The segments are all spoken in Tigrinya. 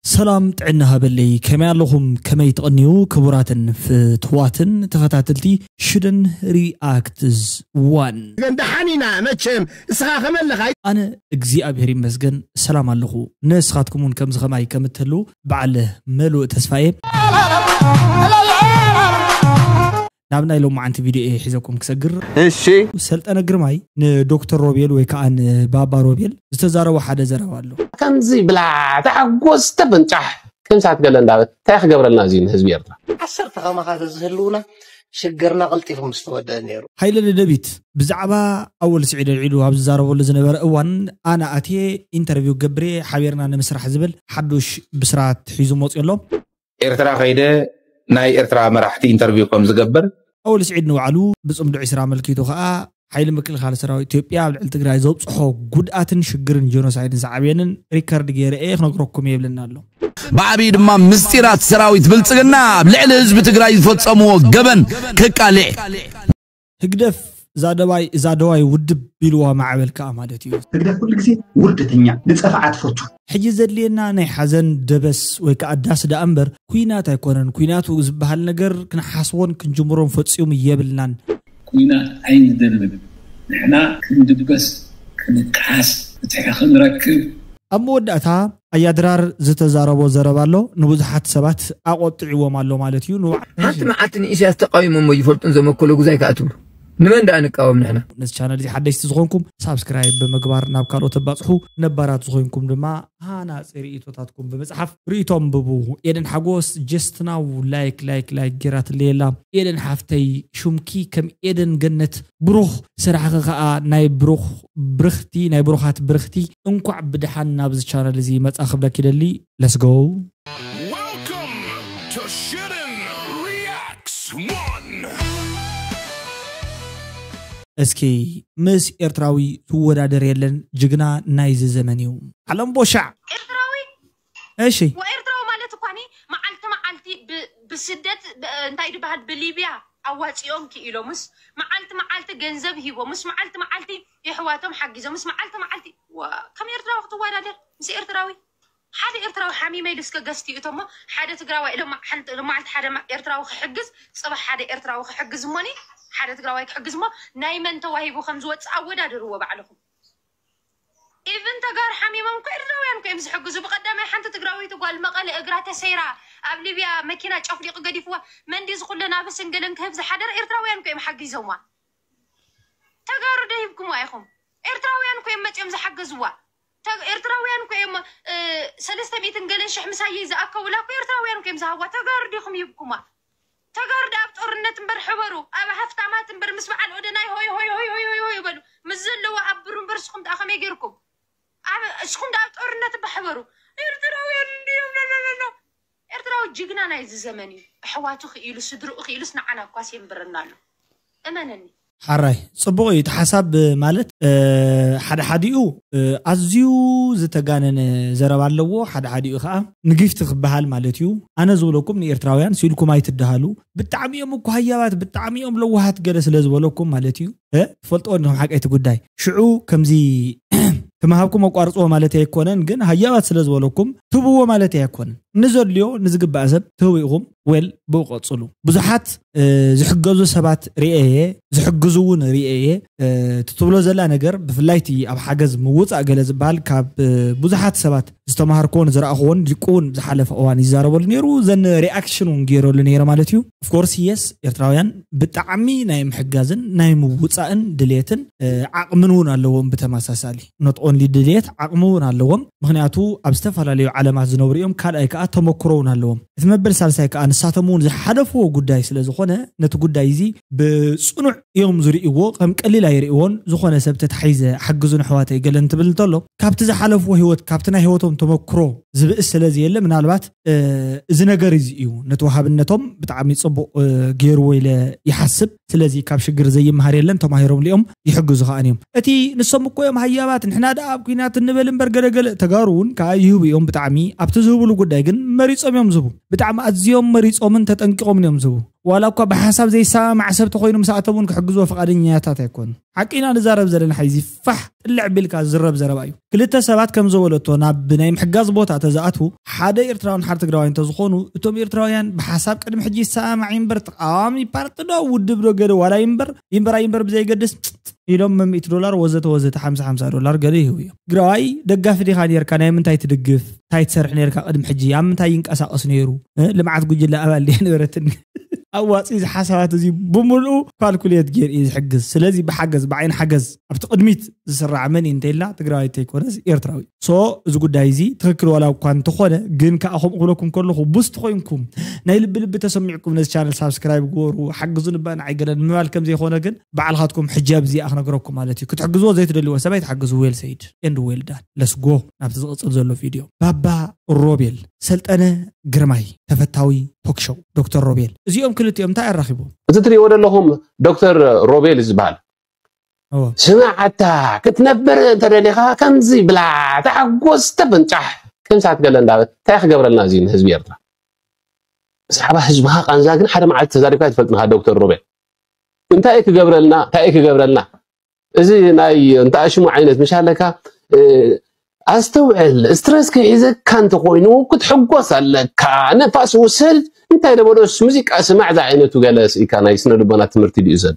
ሰላም ጥዕና ሃበለይ፣ ከመይ ኣለኹም? ከመይ ትቕንዩ? ክቡራትን ፍትዋትን ተኸታተልቲ ሽደን ሪኣክትስ ዋን። ግን ደሓን ኢና መቸም፣ እስኻ ከመይ ኣለኻ? ኣነ እግዚኣብሔር ይመስገን ሰላም ኣለኹ። ንስኻትኩም እውን ከምዚ ኸማይ ከም እትህልዉ በዓል መሉእ ተስፋ እየ። ናብ ናይ ሎማዓንቲ ቪድዮ እየ ሒዘኩም ክሰግር። እሺ። ሰልጠነ ግርማይ ንዶክተር ሮቤል ወይ ከዓ ንባባ ሮቤል ዝተዛረቦ ሓደ ዘረባ ኣሎ። ከምዚ ብላ ተሓጎስ ተበንጫሕ ከም ሳት ገለ እንዳበት እንታይ ክገብረልና እዚ ንህዝቢ ኤርትራ? ዓሰርተ ከማኻ ተዝህልውና ሽግርና ቀልጢፉ ምስ ተወደአ ነይሩ። ሃይለ ደደቢት ብዛዕባ ኣወል ስዒድ ኣልዒሉ ኣብ ዝዛረበሉ ዝነበረ እዋን ኣነ ኣትየ ኢንተርቪው ገብሬ ሓቢርና ንምስራሕ ዝብል ሓዱሽ ብስራት ሒዙ መፅኡ ኣሎ። ኤርትራ ከይደ ናይ ኤርትራ መራሕቲ ኢንተርቪው ከም ዝገብር። ኣወል ስዒድ ንባዕሉ ብጽምዶ ዒስራ ኣመልኪቱ ከኣ ሓይሊ ምክልኻል ሰራዊት ኢትዮጵያ ኣብ ልዕሊ ትግራይ ዘብጽሖ ጉድኣትን ሽግርን ጀኖሳይድን ሳዕቤንን ሪከርድ ገይረ እየ ክነግረኩም እየ ይብለና ኣሎ። ብዓብዪ ድማ ምስጢራት ሰራዊት ብልጽግና ኣብ ልዕሊ ህዝቢ ትግራይ ዝፈጸምዎ ገበን ከቃልዕ። ህግደፍ እዛ ደባይ እዛ ደዋይ ውድብ ኢልዋ ማዕበል ከኣ ማለት እዩ። ህግደፍ ኩሉ ግዜ ውርደተኛ፣ ንጸፍዓ ትፈቱ። ሕጂ ዘድልየና ናይ ሓዘን ደበስ ወይ ከኣ ዳስ ደኣ እምበር ኩናት ኣይኮነን። ኩናት ዝበሃል ነገር ክንሓስቦን ክንጅምሮን ፈጺሙ የብልናን። ኩናት ኣይንደልን። ንሕና ክንድበስ፣ ክንከሓስ፣ ፍትሒ ክንረክብ። ኣብ መወዳእታ ኣያ ድራር ዝተዛረቦ ዘረባ ኣሎ፣ ንብዙሓት ሰባት ኣቖጢዕዎም ኣሎ ማለት እዩ። ንባዕ- ሓንቲ መዓልቲ ንኢሳያስ ተቃዊሞሞ ይፈልጡን ዘመከሉ ጉዛይ ከኣ ትብሉ። ንመን ደኣ ንቃወም ንሕና? ነዚ ቻነል እዚ ሓደሽቲ ዝኾንኩም ሳብስክራይብ ብምግባር ናብ ካልኦት ተባጽሑ፣ ነባራት ዝኾንኩም ድማ ሃናጺ ርእይቶታትኩም ብምጽሓፍ ርእይቶ ኣንብቡ። ኤደን ሓጎስ just now ላይክ ላይክ ላይክ ጌራትለይ ኣላ። ኤደን ሓፍተይ፣ ሹምኪ ከም ኤደን ገነት ብሩኽ፣ ስራሕኺ ከኣ ናይ ብሩኽ ብርኽቲ፣ ናይ ብሩኻት ብርኽቲ። እንኳዕ ብደሓን ናብዚ ቻነል እዚ መጻ ክብለኪ ይደሊ። Let's go። Welcome to Shooting Reacts one። እስኪ ምስ ኤርትራዊ ዝወዳደር የለን፣ ጅግና ናይዚ ዘመን እዩ። ዓለም ቦሻዕ። ኤርትራዊ እሺ። ወኤርትራዊ ማለት እኳ ኒ መዓልቲ መዓልቲ ብ-፣ ብስደት ብ-፣ እንታይ ዝበሃል ብሊብያ ኣዋጺኦም ክኢሎምስ፣ መዓልቲ መዓልቲ ገንዘብ ሂቦምስ፣ መዓልቲ መዓልቲ የሕዋቶም ሓጊዞምስ፣ መዓልቲ መዓልቲ ዋ-፣ ከም ኤርትራዊ ክትወዳደር ምስ ኤርትራዊ? ሓደ ኤርትራዊ ሓሚመ ኢሉ እስከ ገስቲ እቶሞ ሓደ ትግራዋይ ሎማ-፣ ሓንቲ ሎማዓልቲ ሓደ ማ-፣ ኤርትራዊ ክሕግዝ፣ ጽባሕ ሓደ ኤርትራዊ ክሕግዝ እሞኒ፣ ሓደ ትግራዋይ ክሕግዝ እሞ ናይ መን ተዋሂቡ ከም ዝወጽእ ኣወዳድርዎ ባዕልኹም። ኢቭን ተጋሩ ሓሚሞም እኮ ኤርትራውያን እኮ እዮም ዝሕግዙ። ብቐዳማይ ሓንቲ ትግራወይቲ ጓል መቐለ እግራ ተሰይራ ኣብ ሊብያ መኪና ጨፍሊቑ ገዲፍዋ። መን ድዩ ዝኹለን ኣብ ስንገለን ክህብ ዝሓደረ? ኤርትራውያን እኮ እዮም ሓጊዞምዋ። ተጋሩ ደሂብኩምዋ ኢኹም። ኤርትራውያን እኮ እዮም መጺኦም ዝሓገዝዋ። ተ-፣ ኤርትራውያን እኮ እዮም፣ እ፣ ሰለስተ ሚእትን ገለን ሽሕ ምሳየይ ዝኣከቡላ እኮ ኤርትራውያን እኮ እዮም ዝሃብዋ። ተጋሩ ዲኹም ሂብኩማ? ተጋሩ ዳ ኣብ ጦርነት እምበር ሕበሩ፣ ኣብ ሃፍታማት እምበር ምስ በዓል ኦደናይ ሆይ ሆይ ሆይ ሆይ ሆይ ሆይ ይበሉ። ምስ ዘለዎ ኣብሩ እምበር እስኹም ደኣ ከመይ ጌርኩም? ኣብ፣ እስኹም ደኣ ኣብ ጦርነት እባ ሕበሩ። ኤርትራውያን እንድዮም፣ ኖ፣ ኖ፣ ኖ፣ ኖ። ኤርትራዊ ጅግና ናይዚ ዘመን እዩ። ኣሕዋቱ ክኢሉ፣ ስድርኡ ክኢሉስ ንዓና እኳስ የንብረና ኣሎ። እመነኒ። ሓራይ፣ ጽቡቕ እዩ እቲ ሓሳብ ማለት፣ እ፣ ሓደ ሓዲኡ፣ እ፣ ኣዝዩ ዝተጋነነ ዘረባ ኣለዎ፣ ሓደ ሓዲኡ ከኣ ንጊፍቲ ክበሃል ማለት እዩ። ኣነ ዝብለኩም ንኤርትራውያን ስኢልኩም ኣይትደሃሉ። ብጣዕሚ እዮም እኮ ሃያባት፣ ብጣዕሚ እዮም ለዋሃት ገለ ስለ ዝበለኩም ማለት እዩ። እ፣ ትፈልጥዎ እንዲኹም ሓቀይቲ ጉዳይ። ሽዑ ከምዚ ክመሃብኩም ኣቋርጽዎ ማለት ኣይኮነን፣ ግን ሃያባት ስለ ዝበለኩም ትህብዎ ማለት ኣይኮነን። ንዘድልዮ ንዝግባእ ሰብ ትህቡ ኢኹም። ዌል፣ ብኡ ቀጽሉ። ብዙሓት፣ እ፣ ዝሕገዙ ሰባት ርእየ እየ፣ ዝሕግዙ እውን ርእየ እየ። እ፣ እቲ ትብሎ ዘላ ነገር ብፍላይ እቲ ኣብ ሓገዝ ምውጻእ ገለ ዝበሃል ካብ፣ እ፣ ብዙሓት ሰባት ዝተማሃርክዎን ዝረኣኽዎን ሊቁ እውን ዝሓለፈ እዋን ይዛረበሉ ነይሩ፣ ዘን ሪኣክሽን እውን ገይረሉ ነይረ ማለት እዩ። ኦፍኮርስ የስ፣ ኤርትራውያን ብጣዕሚ ናይ ምሕጋዝን ናይ ምውጻእን ድሌትን፣ እ፣ ዓቕምን እውን ኣለዎም። ብተመሳሳሊ ኖት ኦንሊ ድሌት፣ ዓቕሚ እውን ኣለዎም። ምኽንያቱ ኣብ ዝተፈላለዩ ዓለማት ዝነብሩ እዮም። ካልኣይ ከኣ ተመክሮ እውን ኣለዎም። እቲ መበል ሳልሳይ ከኣ ንሳቶም እውን ዝሓለፍዎ ጉዳይ ስለ ዝኾነ ነቲ ጉዳይ እዚ ብጽኑዕ እዮም ዝርእይዎ፣ ከም ቀሊል ኣይርእይዎን። ዝኾነ ሰብ ተታሒዘ ሓግዙን ኣሕዋተይ ገለ እንትብል እንተሎ ካብቲ ዝሓለፍዎ ህይወት፣ ካብቲ ናይ ህይወቶም ተመክሮ ዝብእስ ስለ ዘየለ ምናልባት፣ እ፣ እዚ ነገር እዚ እዩ ነቲ ወሃብነቶም ብጣዕሚ ጽቡቕ፣ እ፣ ገይርዎ ኢለ ይሓስብ። ስለዚ ካብ ሽግር ዘይመሃር የለን፣ ተማሂሮምሉ እዮም፣ ይሕግዙ ከኣ እዮም። እቲ ንሶም እኮ እዮም ሃያባት፣ ንሕና ደኣ ኣብ ኲናት እንበል እምበር ገለገለ። ተጋሩ እውን ከኣ ይህቡ እዮም ብጣዕሚ። ኣብቲ ዝህብሉ ጉዳይ ግን መሪጾም እዮም ዝህቡ። ብጣዕሚ ኣዝዮም መሪጾምን ተጠንቂቖምን እዮም ዝህቡ። ዋላ እኳ ብሓሳብ ዘይሰማማዕ ሰብ ተኮይኑ ምስኣቶም እውን ክሕግዝዎ ፍቓደኛታት ኣይኮኑ። ሓቂና ንዛረብ ዘለና ሓይዚ ፋሕ ጥልዕ ቢልካ ዝረብ ዘረባ እዩ። ክልተ ሰባት ከም ዝበለቶ ናብ ናይ ምሕጋዝ ቦታ ተዝኣትዉ ሓደ ኤርትራውን ሓደ ትግራዋይ እንተዝኾኑ እቶም ኤርትራውያን ብሓሳብ ቅድሚ ሕጂ ይሰማማዕ እምበር ተቃዋሚ ፓርቲ ዶ ውድብ ዶ ገለ ዋላ ይምበር ይምበር ኣይምበር ብዘይገድስ ኢሎም መሚእቲ ዶላር ወዘተ ወዘተ ሓምሳ ሓምሳ ዶላር ገለ ይህቡ እዮም። ትግራዋይ ደጋፊ ዲኻ ነርካ? ናይ ምንታይ ትድግፍ? እንታይ ትሰርሕ ነርካ? ቅድሚ ሕጂ ኣብ ምንታይ ይንቀሳቀስ ነይሩ? ልምዓት ጉጅለ ኣባል ድየ ነበረትን? ኣዋፂ እዚ ሓሳባት እዚ ብምልኡ ካልኩሌት ገይር እዩ ዝሕግዝ። ስለዚ ብሓገዝ ብዓይን ሓገዝ ኣብቲ ቅድሚት ዝስራዕ መን እዩ እንተይልና ትግራዋይ እንተይኮነስ ኤርትራዊ። ሶ እዚ ጉዳይ እዚ ትኽክል ዋላ እኳ እንተኾነ ግን ከዓ ከምኡ ክብለኩም ከለኹ ቡስት ኮይንኩም ናይ ልቢ ልቢ ተሰሚዕኩም ነዚ ቻነል ሳብስክራይብ ግበሩ ሓግዙ ንባና ኣይገለን ምባል ከም ዘይኮነ ግን ባዕልኻትኩም ሕጂ ኣብዚ ኣክነግረኩም ማለት እዩ ክትሕግዝዎ ዘይትደልዎ ሰብኣይ ትሓግዙ። ዌል ሰይድ ኤንድ ዌል ዳን ለስጎ ናብቲ ዝቕፅል ዘሎ ቪድዮ ባባ ሮቤል ሰልጠነ ግርማይ ተፈታዊ ቶክሾው ዶክተር ሮቤል እዚኦም ክልቲኦም እንታይ ኣራኺቦም? እዚ ትሪእዎ ዘለኹም ዶክተር ሮቤል ዝበሃል ስማዓታ ክትነብር እንተደሊኻ ከምዚ ብላ ተሓጎስ ተበንጫሕ ከምሳት ገለ እንዳበት እንታይ ክገብረልና እዚ ንህዝቢ ኤርትራ ብዛዕባ ህዝብኻ ቃንዛ ግን ሓደ መዓልቲ ተዛሪብካ ትፈልጥንኻ ዶክተር ሮቤል እንታይ ክገብረልና እንታይ ክገብረልና እዚ ናይ እንተኣሽሙ ዓይነት ምሻለካ ኣስተውዕል ስትረስ ክሒዘካ እንተኮይኑ ክትሕጎስ ኣለካ ነፋስ ውሰድ እንታይ ደበሎስ ሙዚቃ ስማዕ ዝዓይነቱ ገለ ስኢካ ናይ ስነ ልቦና ትምህርቲ ድዩ ዘል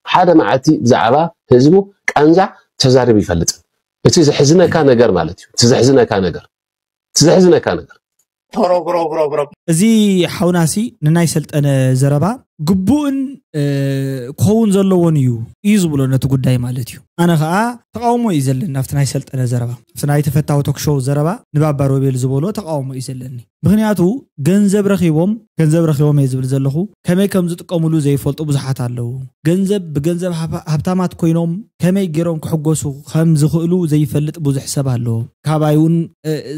ሓደ መዓልቲ ብዛዕባ ህዝቡ ቃንዛ ተዛርብ ይፈልጥ እቲ ዘሕዝነካ ነገር ማለት እዩ እቲ ዘሕዝነካ ነገር እቲ ዘሕዝነካ ነገር እዚ ሓውናሲ ንናይ ሰልጠነ ዘረባ ግቡእን ክኸውን ዘለዎን እዩ እዩ ዝብሎ ነቲ ጉዳይ ማለት እዩ ኣነ ከዓ ተቃውሞ እዩ ዘለኒ ኣብቲ ናይ ሰልጠነ ዘረባ ኣብቲ ናይ ተፈታዊ ቶክሾው ዘረባ ንባባ ሮቤል ዝበሎ ተቃውሞ እዩ ዘለኒ ምክንያቱ ገንዘብ ረኪቦም ገንዘብ ረኪቦም እየ ዝብል ዘለኹ ከመይ ከም ዝጥቀምሉ ዘይፈልጡ ብዙሓት ኣለዉ ገንዘብ ብገንዘብ ሃብታማት ኮይኖም ከመይ ገይሮም ክሕጎሱ ከም ዝኽእሉ ዘይፈልጥ ብዙሕ ሰብ ኣሎ ካባይ እውን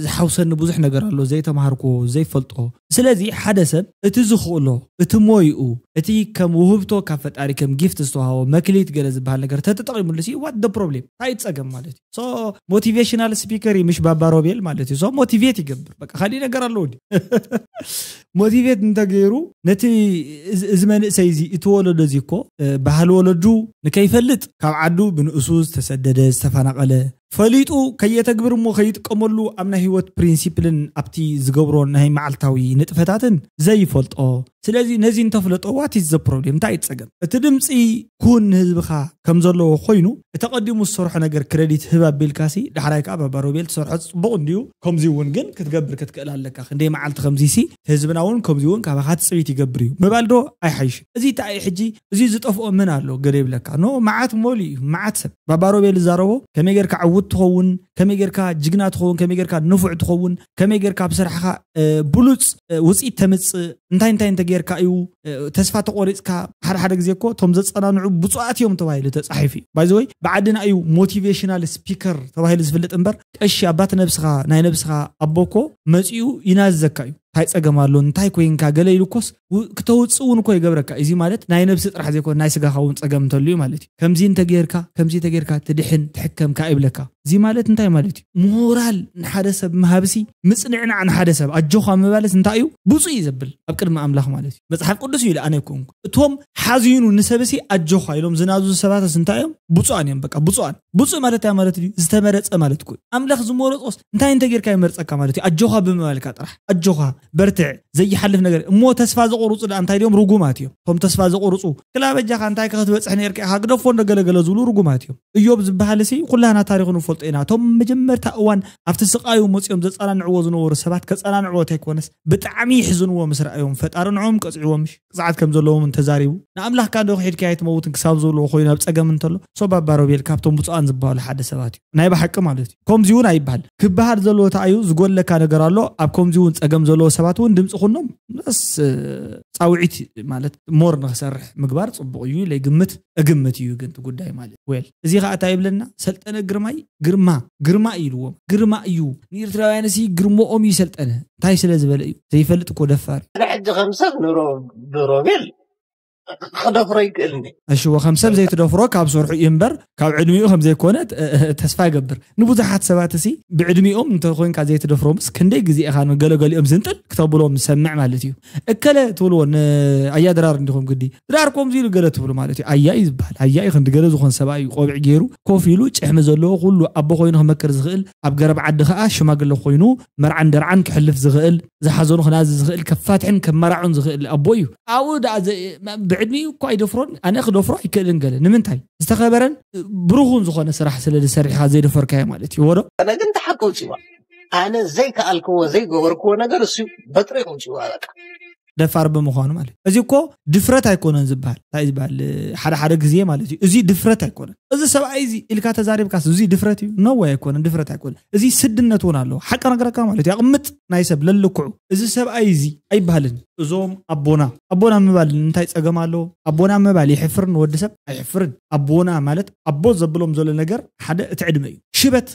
ዝሓውሰኒ ብዙሕ ነገር ኣሎ ዘይተማሃርኩዎ ዘይፈልጦ ስለዚ ሓደ ሰብ እቲ ዝኽእሎ እቲ ሞይኡ እቲ ከም ውህብቶ ካብ ፈጣሪ ከም ጊፍት ዝተዋሃቦ መክሊት ገለ ዝበሃል ነገር ተተጠቂሙሉ ሲ what the problem እንታይ ጸገም ማለት እዩ so motivational speaker እዩ ምሽ ባባ ሮቤል ማለት እዩ so motivate ይገብር በቃ ካሊእ ነገር ኣለዎ ዲ motivate እንተገይሩ ነቲ እዚ መንእሰይ እዚ እቲ ወለዶ እዚ እኮ ባህሊ ወለዱ ንከይፈልጥ ካብ ዓዱ ብንእሱ ዝተሰደደ ዝተፈናቀለ ፈሊጡ ከየተግብር እሞ ከይጥቀመሉ ኣብ ናይ ህይወት ፕሪንሲፕልን ኣብቲ ዝገብሮ ናይ መዓልታዊ ንጥፈታትን ዘይፈልጦ ስለዚ ነዚ እንተፍለጦ what is the problem እንታይ ይፀገም እቲ ድምፂ ኩን ንህዝብኻ ከም ዘለዎ ኮይኑ እቲ ቀዲሙ ዝሰርሖ ነገር ክረዲት ህብ ኣቢልካሲ ዳሕራይ ከዓ ባባ ሮቤል ትሰርሖ ፅቡቅ እንድዩ ከምዚ እውን ግን ክትገብር ክትክእል ኣለካ ክንደይ መዓልቲ ከምዚሲ ህዝብና እውን ከምዚ እውን ካባካ ትፅቢት ይገብር እዩ ምባል ዶ ኣይሓይሽ እዚ እንታይ ሕጂ እዚ ዝጠፍኦ መን ኣሎ ገለ ይብለካ ኖ መዓት ሞሉ እዩ መዓት ሰብ ባባ ሮቤል ዝዛረቦ ከመይ ጌርካ ዕውት ትኸውን ከመይ ጌርካ ጅግና ትኸውን ከመይ ጌርካ ንፉዕ ትኸውን ከመይ ጌርካ ኣብ ስራሕኻ ብሉፅ ውፅኢት ተምፅእ እንታይ እንታይ እንተ ጌርካ እዩ ተስፋ ተቆሪፅካ ሓደ ሓደ ግዜ እኮ እቶም ዘፀናንዑ ብፁዓት እዮም ተባሂሉ ተፃሒፉ እዩ ባይዘወይ ብዓድና እዩ ሞቲቬሽናል ስፒከር ተባሂሉ ዝፍለጥ እምበር ቀሺ ኣባት ነብስኻ ናይ ነብስኻ ኣቦ እኮ መፂኡ ይናዝዘካ እዩ እንታይ ፀገም ኣሎ እንታይ ኮይንካ ገለ ኢሉ እኮስ ክተውፅእ እውን እኮ ይገብረካ እዚ ማለት ናይ ነብሲ ጥራሕ ዘይኮነ ናይ ስጋኻ እውን ፀገም እንተልዩ ማለት እዩ ከምዚ እንተጌርካ ከምዚ እንተጌርካ ትድሕን ትሕከምካ ይብለካ እዚ ማለት እንታይ ማለት እዩ ሞራል ንሓደ ሰብ ምሃብሲ ምፅንዕናዕ ንሓደ ሰብ ኣጆኻ ምባልስ እንታይ እዩ ብፁዕ እዩ ዘብል ኣብ ቅድሚ ኣምላኽ ማለት እዩ መፅሓፍ ቅዱስ እዩ ኢለ ኣነ ይኮንኩ እቶም ሓዚኑ ንሰብሲ ኣጆኻ ኢሎም ዝናዙ ሰባትስ እንታይ እዮም ብፁዓን እዮም በቃ ብፁዓን ብፁዕ ማለት እንታይ ማለት እዩ ዝተመረፀ ማለት እኮ ኣምላኽ ዝመረፆስ እንታይ እንተጌርካ ይመርፀካ ማለት እዩ ኣጆኻ ብምባልካ ጥራሕ ኣጆኻ በርትዕ ዘይሓልፍ ነገር እሞ ተስፋ ዘቆርፁ ዳ እንታይ ድዮም ርጉማት እዮም እቶም ተስፋ ዘቆርፁ ክላ በጃኻ እንታይ ክትበፅሕ ነርካ ኢኻ ግደፎ እንደገለገለ ዝብሉ ርጉማት እዮም እዮብ ዝበሃል ሲ ኩላና ታሪኹ ንፈልጦ ኢና እቶም መጀመርታ እዋን ኣብቲ ስቃዩ መፅኦም ዘፀናንዕዎ ዝነበሩ ሰባት ከፀናንዕዎ ተይኮነስ ብጣዕሚ ይሕዝንዎ ምስ ረኣዮም ፈጣሪ ንዕኦም ቀፅዕዎም ቅፅዓት ከም ዘለዎም እንተዛሪቡ ንኣምላኽካ ዶ ክሒድካ ኣይትመውትን ክሳብ ዝብልዎ ኮይኑ ኣብ ፀገም እንተሎ ሶባባ ሮቤል ካብቶም ብፁዓን ዝበሃሉ ሓደ ሰባት እዩ ናይ ብሓቂ ማለት እዩ ከምዚ እውን ኣይበሃል ክበሃል ዘለዎ ተኣዩ ዝጎለካ ነገር ኣሎ ኣብ ከምዚ እውን ፀገም ዘለዎ ሰባት እውን ድምፂ ኩኖም ስ ፃውዒት ማለት ሞር ንክሰርሕ ምግባር ፅቡቅ እዩ ኢለ ግምት እግምት እዩ ግን ጉዳይ ማለት ዌል እዚ ከዓ እንታይ ይብለና ሰልጠነ ግርማይ ግርማ ግርማ እዩ ኢልዎም ግርማ እዩ ንኤርትራውያን ሲ ግርሞኦም እዩ ሰልጠነ እንታይ ስለ ዝበለ እዩ ዘይፈልጥ እኮ ደፋር ሕጂ ከምሰብ ብሮቤል ክደፍሮ ይክእል እንዴ? እሽዎ ከም ሰብ ዘይትደፍሮ ካብ ስርሑ እዩ እምበር ካብ ዕድሚኡ ከም ዘይኮነ ተ- ተስፋ ይገብር። ንብዙሓት ሰባት እሲ ብዕድሚኦም እንተኮይንካ ዘይትደፍሮምስ ክንደይ ግዜ ኢኻ ንገለገሊኦም ዝንጥል ክተብሎም ዝሰምዕ ማለት እዩ። እከለ ትብልዎ ንኣያ ድራር እንዲኹም ግዲ ድራር ከምዚ ኢሉ ገለ ትብሉ ማለት እዩ። ኣያ እዩ ዝበሃል። ኣያ እዩ ክንዲ ገለ ዝኾን ሰብኣይ እዩ ቆቢዕ ገይሩ ኮፍ ኢሉ ጭሕሚ ዘለዎ ኩሉ ኣቦ ኮይኑ ክመክር ዝኽእል ኣብ ገረብ ዓዲ ከዓ ሽማግለ ኮይኑ መርዓን ደርዓን ክሕልፍ ዝኽእል ዝሓዘኑ ክናዚ ዝኽእል ከፋትሕን ከመራዑን ዝኽእል ኣቦ እዩ። ኣብኡ ደኣ ዘ- ብዕድሚኡ እኮ ኣይደፍሮን ኣነ ክደፍሮ ኣይክእልን ገለ ንምንታይ ዝተኸበረን ብሩኹን ዝኾነ ስራሕ ስለ ዝሰርሕካ ዘይደፈርካዮ ማለት እዩ ወዶ ኣነ ግን ተሓቂ ውፅዋ ኣነ ዘይከኣልክዎ ዘይገበርክዎ ነገር እሱ በጥሬ ውፅዋ በቃ ደፋር ብምዃኑ ማለት እዩ። እዚ እኮ ድፍረት ኣይኮነን ዝበሃል እንታይ ዝበሃል ሓደ ሓደ ግዜ ማለት እዩ። እዚ ድፍረት ኣይኮነን። እዚ ሰብኣይ እዚ ኢልካ ተዛሪብካስ እዚ ድፍረት እዩ? ነወይ ኣይኮነን፣ ድፍረት ኣይኮነን። እዚ ስድነት እውን ኣለዎ። ሓቂ ነግረካ ማለት እዩ። ኣቕምጥ ናይ ሰብ ለልክዑ እዚ ሰብኣይ እዚ ኣይበሃልን። እዞም ኣቦና ኣቦና ምባል እንታይ ጸገም ኣለዎ? ኣቦና ምባል ይሕፍር ንወዲ ሰብ ኣይሕፍርን። ኣቦና ማለት ኣቦ ዘብሎም ዘሎ ነገር ሓደ እቲ ዕድመ እዩ። ሽበት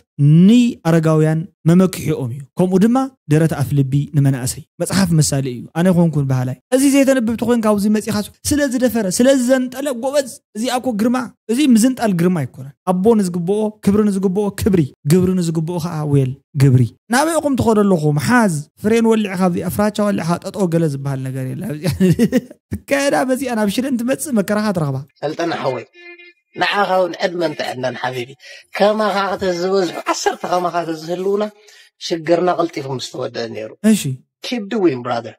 ንኣረጋውያን መመክሒኦም እዩ። ከምኡ ድማ ደረት ኣፍ ልቢ ንመናእሰይ መፅሓፍ ምሳሌ እዩ። ኣነ ኮንኩን ባህላይ እዚ ዘይተንብብ ተኮይንካ ኣብዚ መፂኻስ ስለ ዝደፈረ ስለ ዝዘንጠለ ጎበዝ። እዚ ኣኮ ግርማ እዚ ምዝንጣል ግርማ ኣይኮነን። ኣቦ ንዝግብኦ ክብሪ ንዝግብኦ ክብሪ ግብሪ ንዝግብኦ ከዓ ዌል ግብሪ ናበይኹም ትኸዶ ኣለኹም ሓዝ ፍሬን ወሊዕኻ ኣብዚኣ ፍራቻ ወሊዕኻ ጠጦ ገለ ዝበሃል ነገር የለ። ትካየዳ በዚኣ ናብ ሽደን ትመፅእ መከራኻ ትረኽባ። ሰልጠነ ሓወይ ንዓኻ እውን ዕድመን ጥዕናን ሓቢቢ። ከማኻ ተዝበዝሑ ዓሰርተ ከማኻ ተዝህልውና ሽግርና ቀልጢፉ ምስ ተወደአ ነይሩ። እሺ Keep doing brother።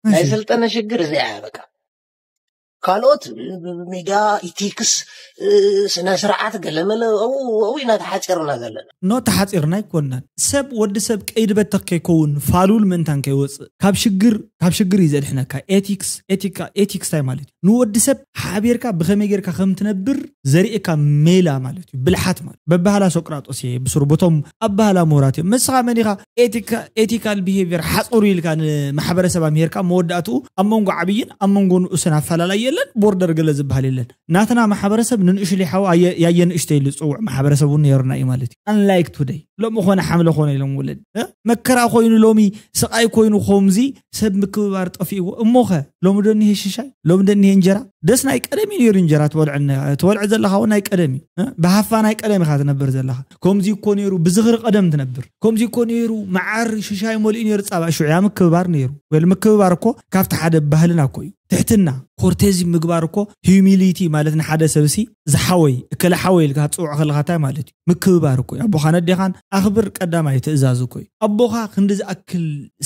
ናይ ሰልጠነ ሽግር እዚኣ እያ በቃ። ካልኦት ሚድያ ኢቲክስ ስነ ስርዓት ገለመለ ኣው ኢና ተሓፂርና ዘለና። ኖ ተሓፂርና ኣይኮንናን። ሰብ ወዲ ሰብ ቀይዲ በተኽ ከይከውን ፋሉል ምእንታን ከይወፅእ ካብ ሽግር ካብ ሽግር እዩ ዘድሕነካ። ኤቲክስ ኤቲካ ኤቲክስ እንታይ ማለት እዩ? ንወዲ ሰብ ሓቢርካ ብኸመይ ጌርካ ከም ትነብር ዘርእየካ ሜላ ማለት እዩ። ብልሓት ማለት በባህላ ሶቅራጦስ እየ ብስሩ በቶም ኣባህላ ምሁራት እዮም። ንስኻ መን ኢኻ ኤቲካ- ኤቲካል ቢሄቪየር ሓፅሩ ኢልካ ንማሕበረሰብ ኣምሄርካ መወዳእትኡ ኣብ መንጎ ዓብይን ኣብ መንጎ ንኡስን ኣፈላላይ የለን። ቦርደር ገለ ዝበሃል የለን። ናትና ማሕበረሰብ ንንእሽለይ ሓው ኣየ- ያየ ንእሽተይ ኢሉ ዝፅውዕ ማሕበረሰብ እውን ነይሩና እዩ ማለት እዩ። ኣንላይክ ቱደይ ሎሚ ኮነ ሓምለ ኮነ ኢሎም ወለድ እ? መከራ ኮይኑ ሎሚ ስቃይ ኮይኑ ከምዚ ሰብ ምክብባር ጠፊእዎ እሞኸ ሎሚ ዶ እኒሄ ሽሻይ ሎሚ ዶ እኒሄ እንጀራ ደስ ናይ ቀደም እዩ ነይሩ እንጀራ ትበልዐ እነ- ትበልዐ ዘለኻ እውን ናይ ቀደም እዩ እ? ብሃፋ ናይ ቀደም ኢኻ ትነብር ዘለኻ። ከምዚ እኮ ነይሩ ብዝኽሪ ቀደም ትነብር። ከምዚ እኮ ነይሩ መዓር ሽሻይ መሊኡ ነይሩ ፃባ ሽዑ ያ ምክብባር ነይሩ። ወይ ምክብባር እኮ ካብቲ ሓደ ባህልና እኮ እዩ። ትሕትና ኮርቴዚ ምግባር እኮ ሂዩሚሊቲ ማለት ንሓደ ሰብሲ ዝሓወይ እከለ ሓወይ ኢልካ ትፅውዖ ከለካ እንታይ ማለት እዩ? ምክብባር እኮ እዩ። ኣቦኻን ኣዴኻን ኣኽብር ቀዳማይ ትእዛዝ እኮ እዩ። ኣቦኻ ክንዲ ዝኣክል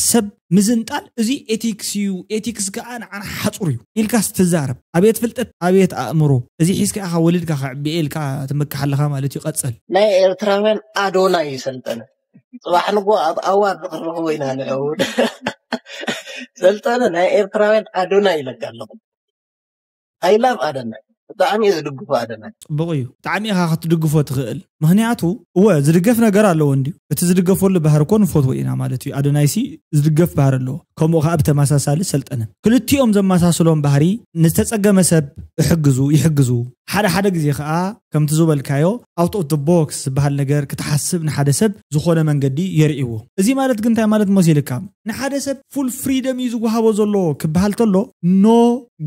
ሰብ ምዝንጣል እዚ ኤቲክስ እዩ። ኤቲክስ ከዓ ንዓና ሓፁር እዩ ኢልካስ ትዛረብ። ኣቤት ፍልጠት ኣቤት ኣእምሮ። እዚ ሒዝካ ኢኻ ወሊድካ ከዕብየ ኢልካ ትምክሕ ኣለኻ ማለት እዩ። ቀፅል። ናይ ኤርትራውያን ኣዶናይ ሰልጠነ። ፅባሕ ንጎ ኣብ ኣዋርድ ክንረኽቦ ኢና ንዕውድ። ሰልጠነ ናይ ኤርትራውያን ኣዶናይ ኢለካ ኣለኹ። I love ኣደናይ ብጣዕሚ እየ ዝድግፎ ኣደናይ። ፅቡቕ እዩ። ብጣዕሚ ኢኻ ክትድግፎ ትኽእል። ምክንያቱ እወ ዝድገፍ ነገር ኣለዎ እንድዩ። እቲ ዝድገፈሉ ባህሪ እኮ ንፈትዎ ኢና ማለት እዩ። ኣደናይሲ ዝድገፍ ባህሪ ኣለዎ። ከምኡ ከዓ ብተመሳሳሊ ሰልጠነ ክልቲኦም ዘመሳስሎም ባህሪ ንዝተፀገመ ሰብ እሕግዙ ይሕግዙ። ሓደ ሓደ ግዜ ከዓ ከምቲ ዝበልካዮ ኣውት ኦፍ ቦክስ ዝበሃል ነገር ክትሓስብ ንሓደ ሰብ ዝኾነ መንገዲ የርእዎ። እዚ ማለት ግን እንታይ ማለት መሲልካ? ንሓደ ሰብ ፉል ፍሪደም እዩ ዝወሃቦ ዘሎ ክበሃል ተሎ no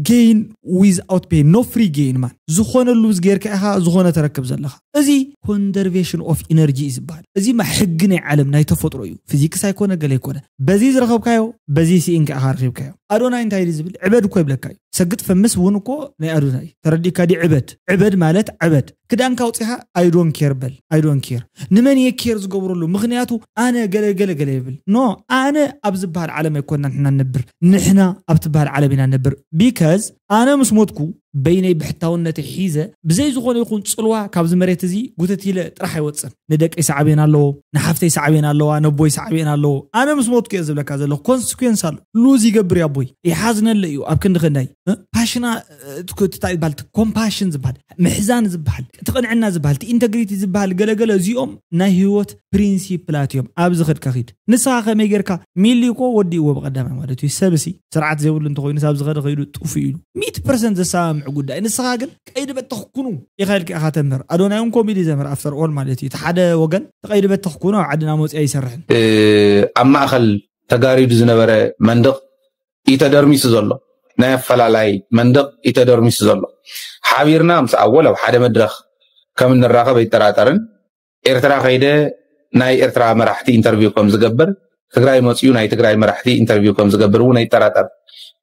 gain without pain no free gain man ዝኾነ ሉዝ ጌርካ ኢኻ ዝኾነ ተረክብ ዘለኻ። እዚ ኮንዘርቬሽን ኦፍ ኢነርጂ እዩ ዝበሃል። እዚ ማ ሕጊ ናይ ዓለም ናይ ተፈጥሮ እዩ። ፊዚክስ ኣይኮነ ገለ ኣይኮነ። በዚ ዝረኸብካዮ በዚ ስኢንካ ኢኻ ረኺብካዮ። ኣዶናይ እንታይ ድዩ ዝብል? ዕበድ እኮ ይብለካ እዩ። ሰግጥ ፈምስ እውን እኮ ናይ ኣዶናይ እዩ። ተረዲእካ ድዩ? ዕበድ ዕበድ ማለት ዕበድ ክዳንካ ኣውፂኻ I don't care በል። I don't care ንመን እየ ኬር ዝገብረሉ? ምክንያቱ ኣነ ገለ ገለ ገለ ይብል። ኖ ኣነ ኣብ ዝበሃል ዓለም ኣይኮና ንሕና ንነብር። ንሕና ኣብ ትበሃል ዓለም ኢና ንነብር። ቢካዝ ኣነ ምስ ሞትኩ በይነይ ብሕታውነተይ ሒዘ ብዘይ ዝኾነ ይኹን ፅልዋ ካብዚ መሬት እዚ ጉተት ኢለ ጥራሕ ኣይወፅን። ንደቀይ ሰዓብየን ኣለዎ፣ ንሓፍተይ ሰዓብየን ኣለዋ፣ ነቦይ ሰዓብየን ኣለዎ። ኣነ ምስ ሞትኩ እየ ዝብለካ ዘለኹ። ኮንስኩንስ ኣሎ። ሉዝ ይገብር እዩ ኣቦይ። ይሓዝነለ እዩ ኣብ ክንዲ ክንዳይ እ? ፓሽና እ፣ ትኩ- ትታ ይበሃል ኮምፓሽን ዝበሃል ምሕዛን ዝበሃል እቲ ቅንዕና ዝበሃል እቲ ኢንተግሪቲ ዝበሃል ገለገለ እዚኦም ናይ ህይወት ፕሪንሲፕላት እዮም። ኣብዚ ኸድካ ኺድ ንስኻ ከመይ ጌርካ ሚሊ እኮ ወዲእዎ ብቐዳማይ ማለት እዩ። ሰብሲ ስርዓት ዘይብሉ እንተኮይኑ ሳብ ዝኸደ ከይዱ ጥፉ ኢሉ ሚእቲ ፐርሰንት ዘሰማምዕ ጉዳይ። ንስኻ ግን ቀይዲ በተኽኩኑ ኢኻ ኢልካ ኢኻ ተምህር። ኣዶናይ እውን ኮሜዲ ዘምህር ኣፍተር ኦል ማለት እዩ። እቲ ሓደ ወገን ተቀይዲ በተኽኩኑ ኣብ ዓድና መፅያ ይሰርሕን ኣብ ማእኸል ተጋሪዱ ዝነበረ መንድቕ እዩ ተደርሚሱ ዘሎ። ናይ ኣፈላላይ መንደቕ እዩ ተደርሚሱ ዘሎ። ሓቢርና ምስ ኣወል ኣብ ሓደ መድረኽ ከም እንራኸብ ኣይጠራጠርን። ኤርትራ ከይደ ናይ ኤርትራ መራሕቲ ኢንተርቪው ከም ዝገብር፣ ትግራይ መፅኡ ናይ ትግራይ መራሕቲ ኢንተርቪው ከም ዝገብር እውን ኣይጠራጠር።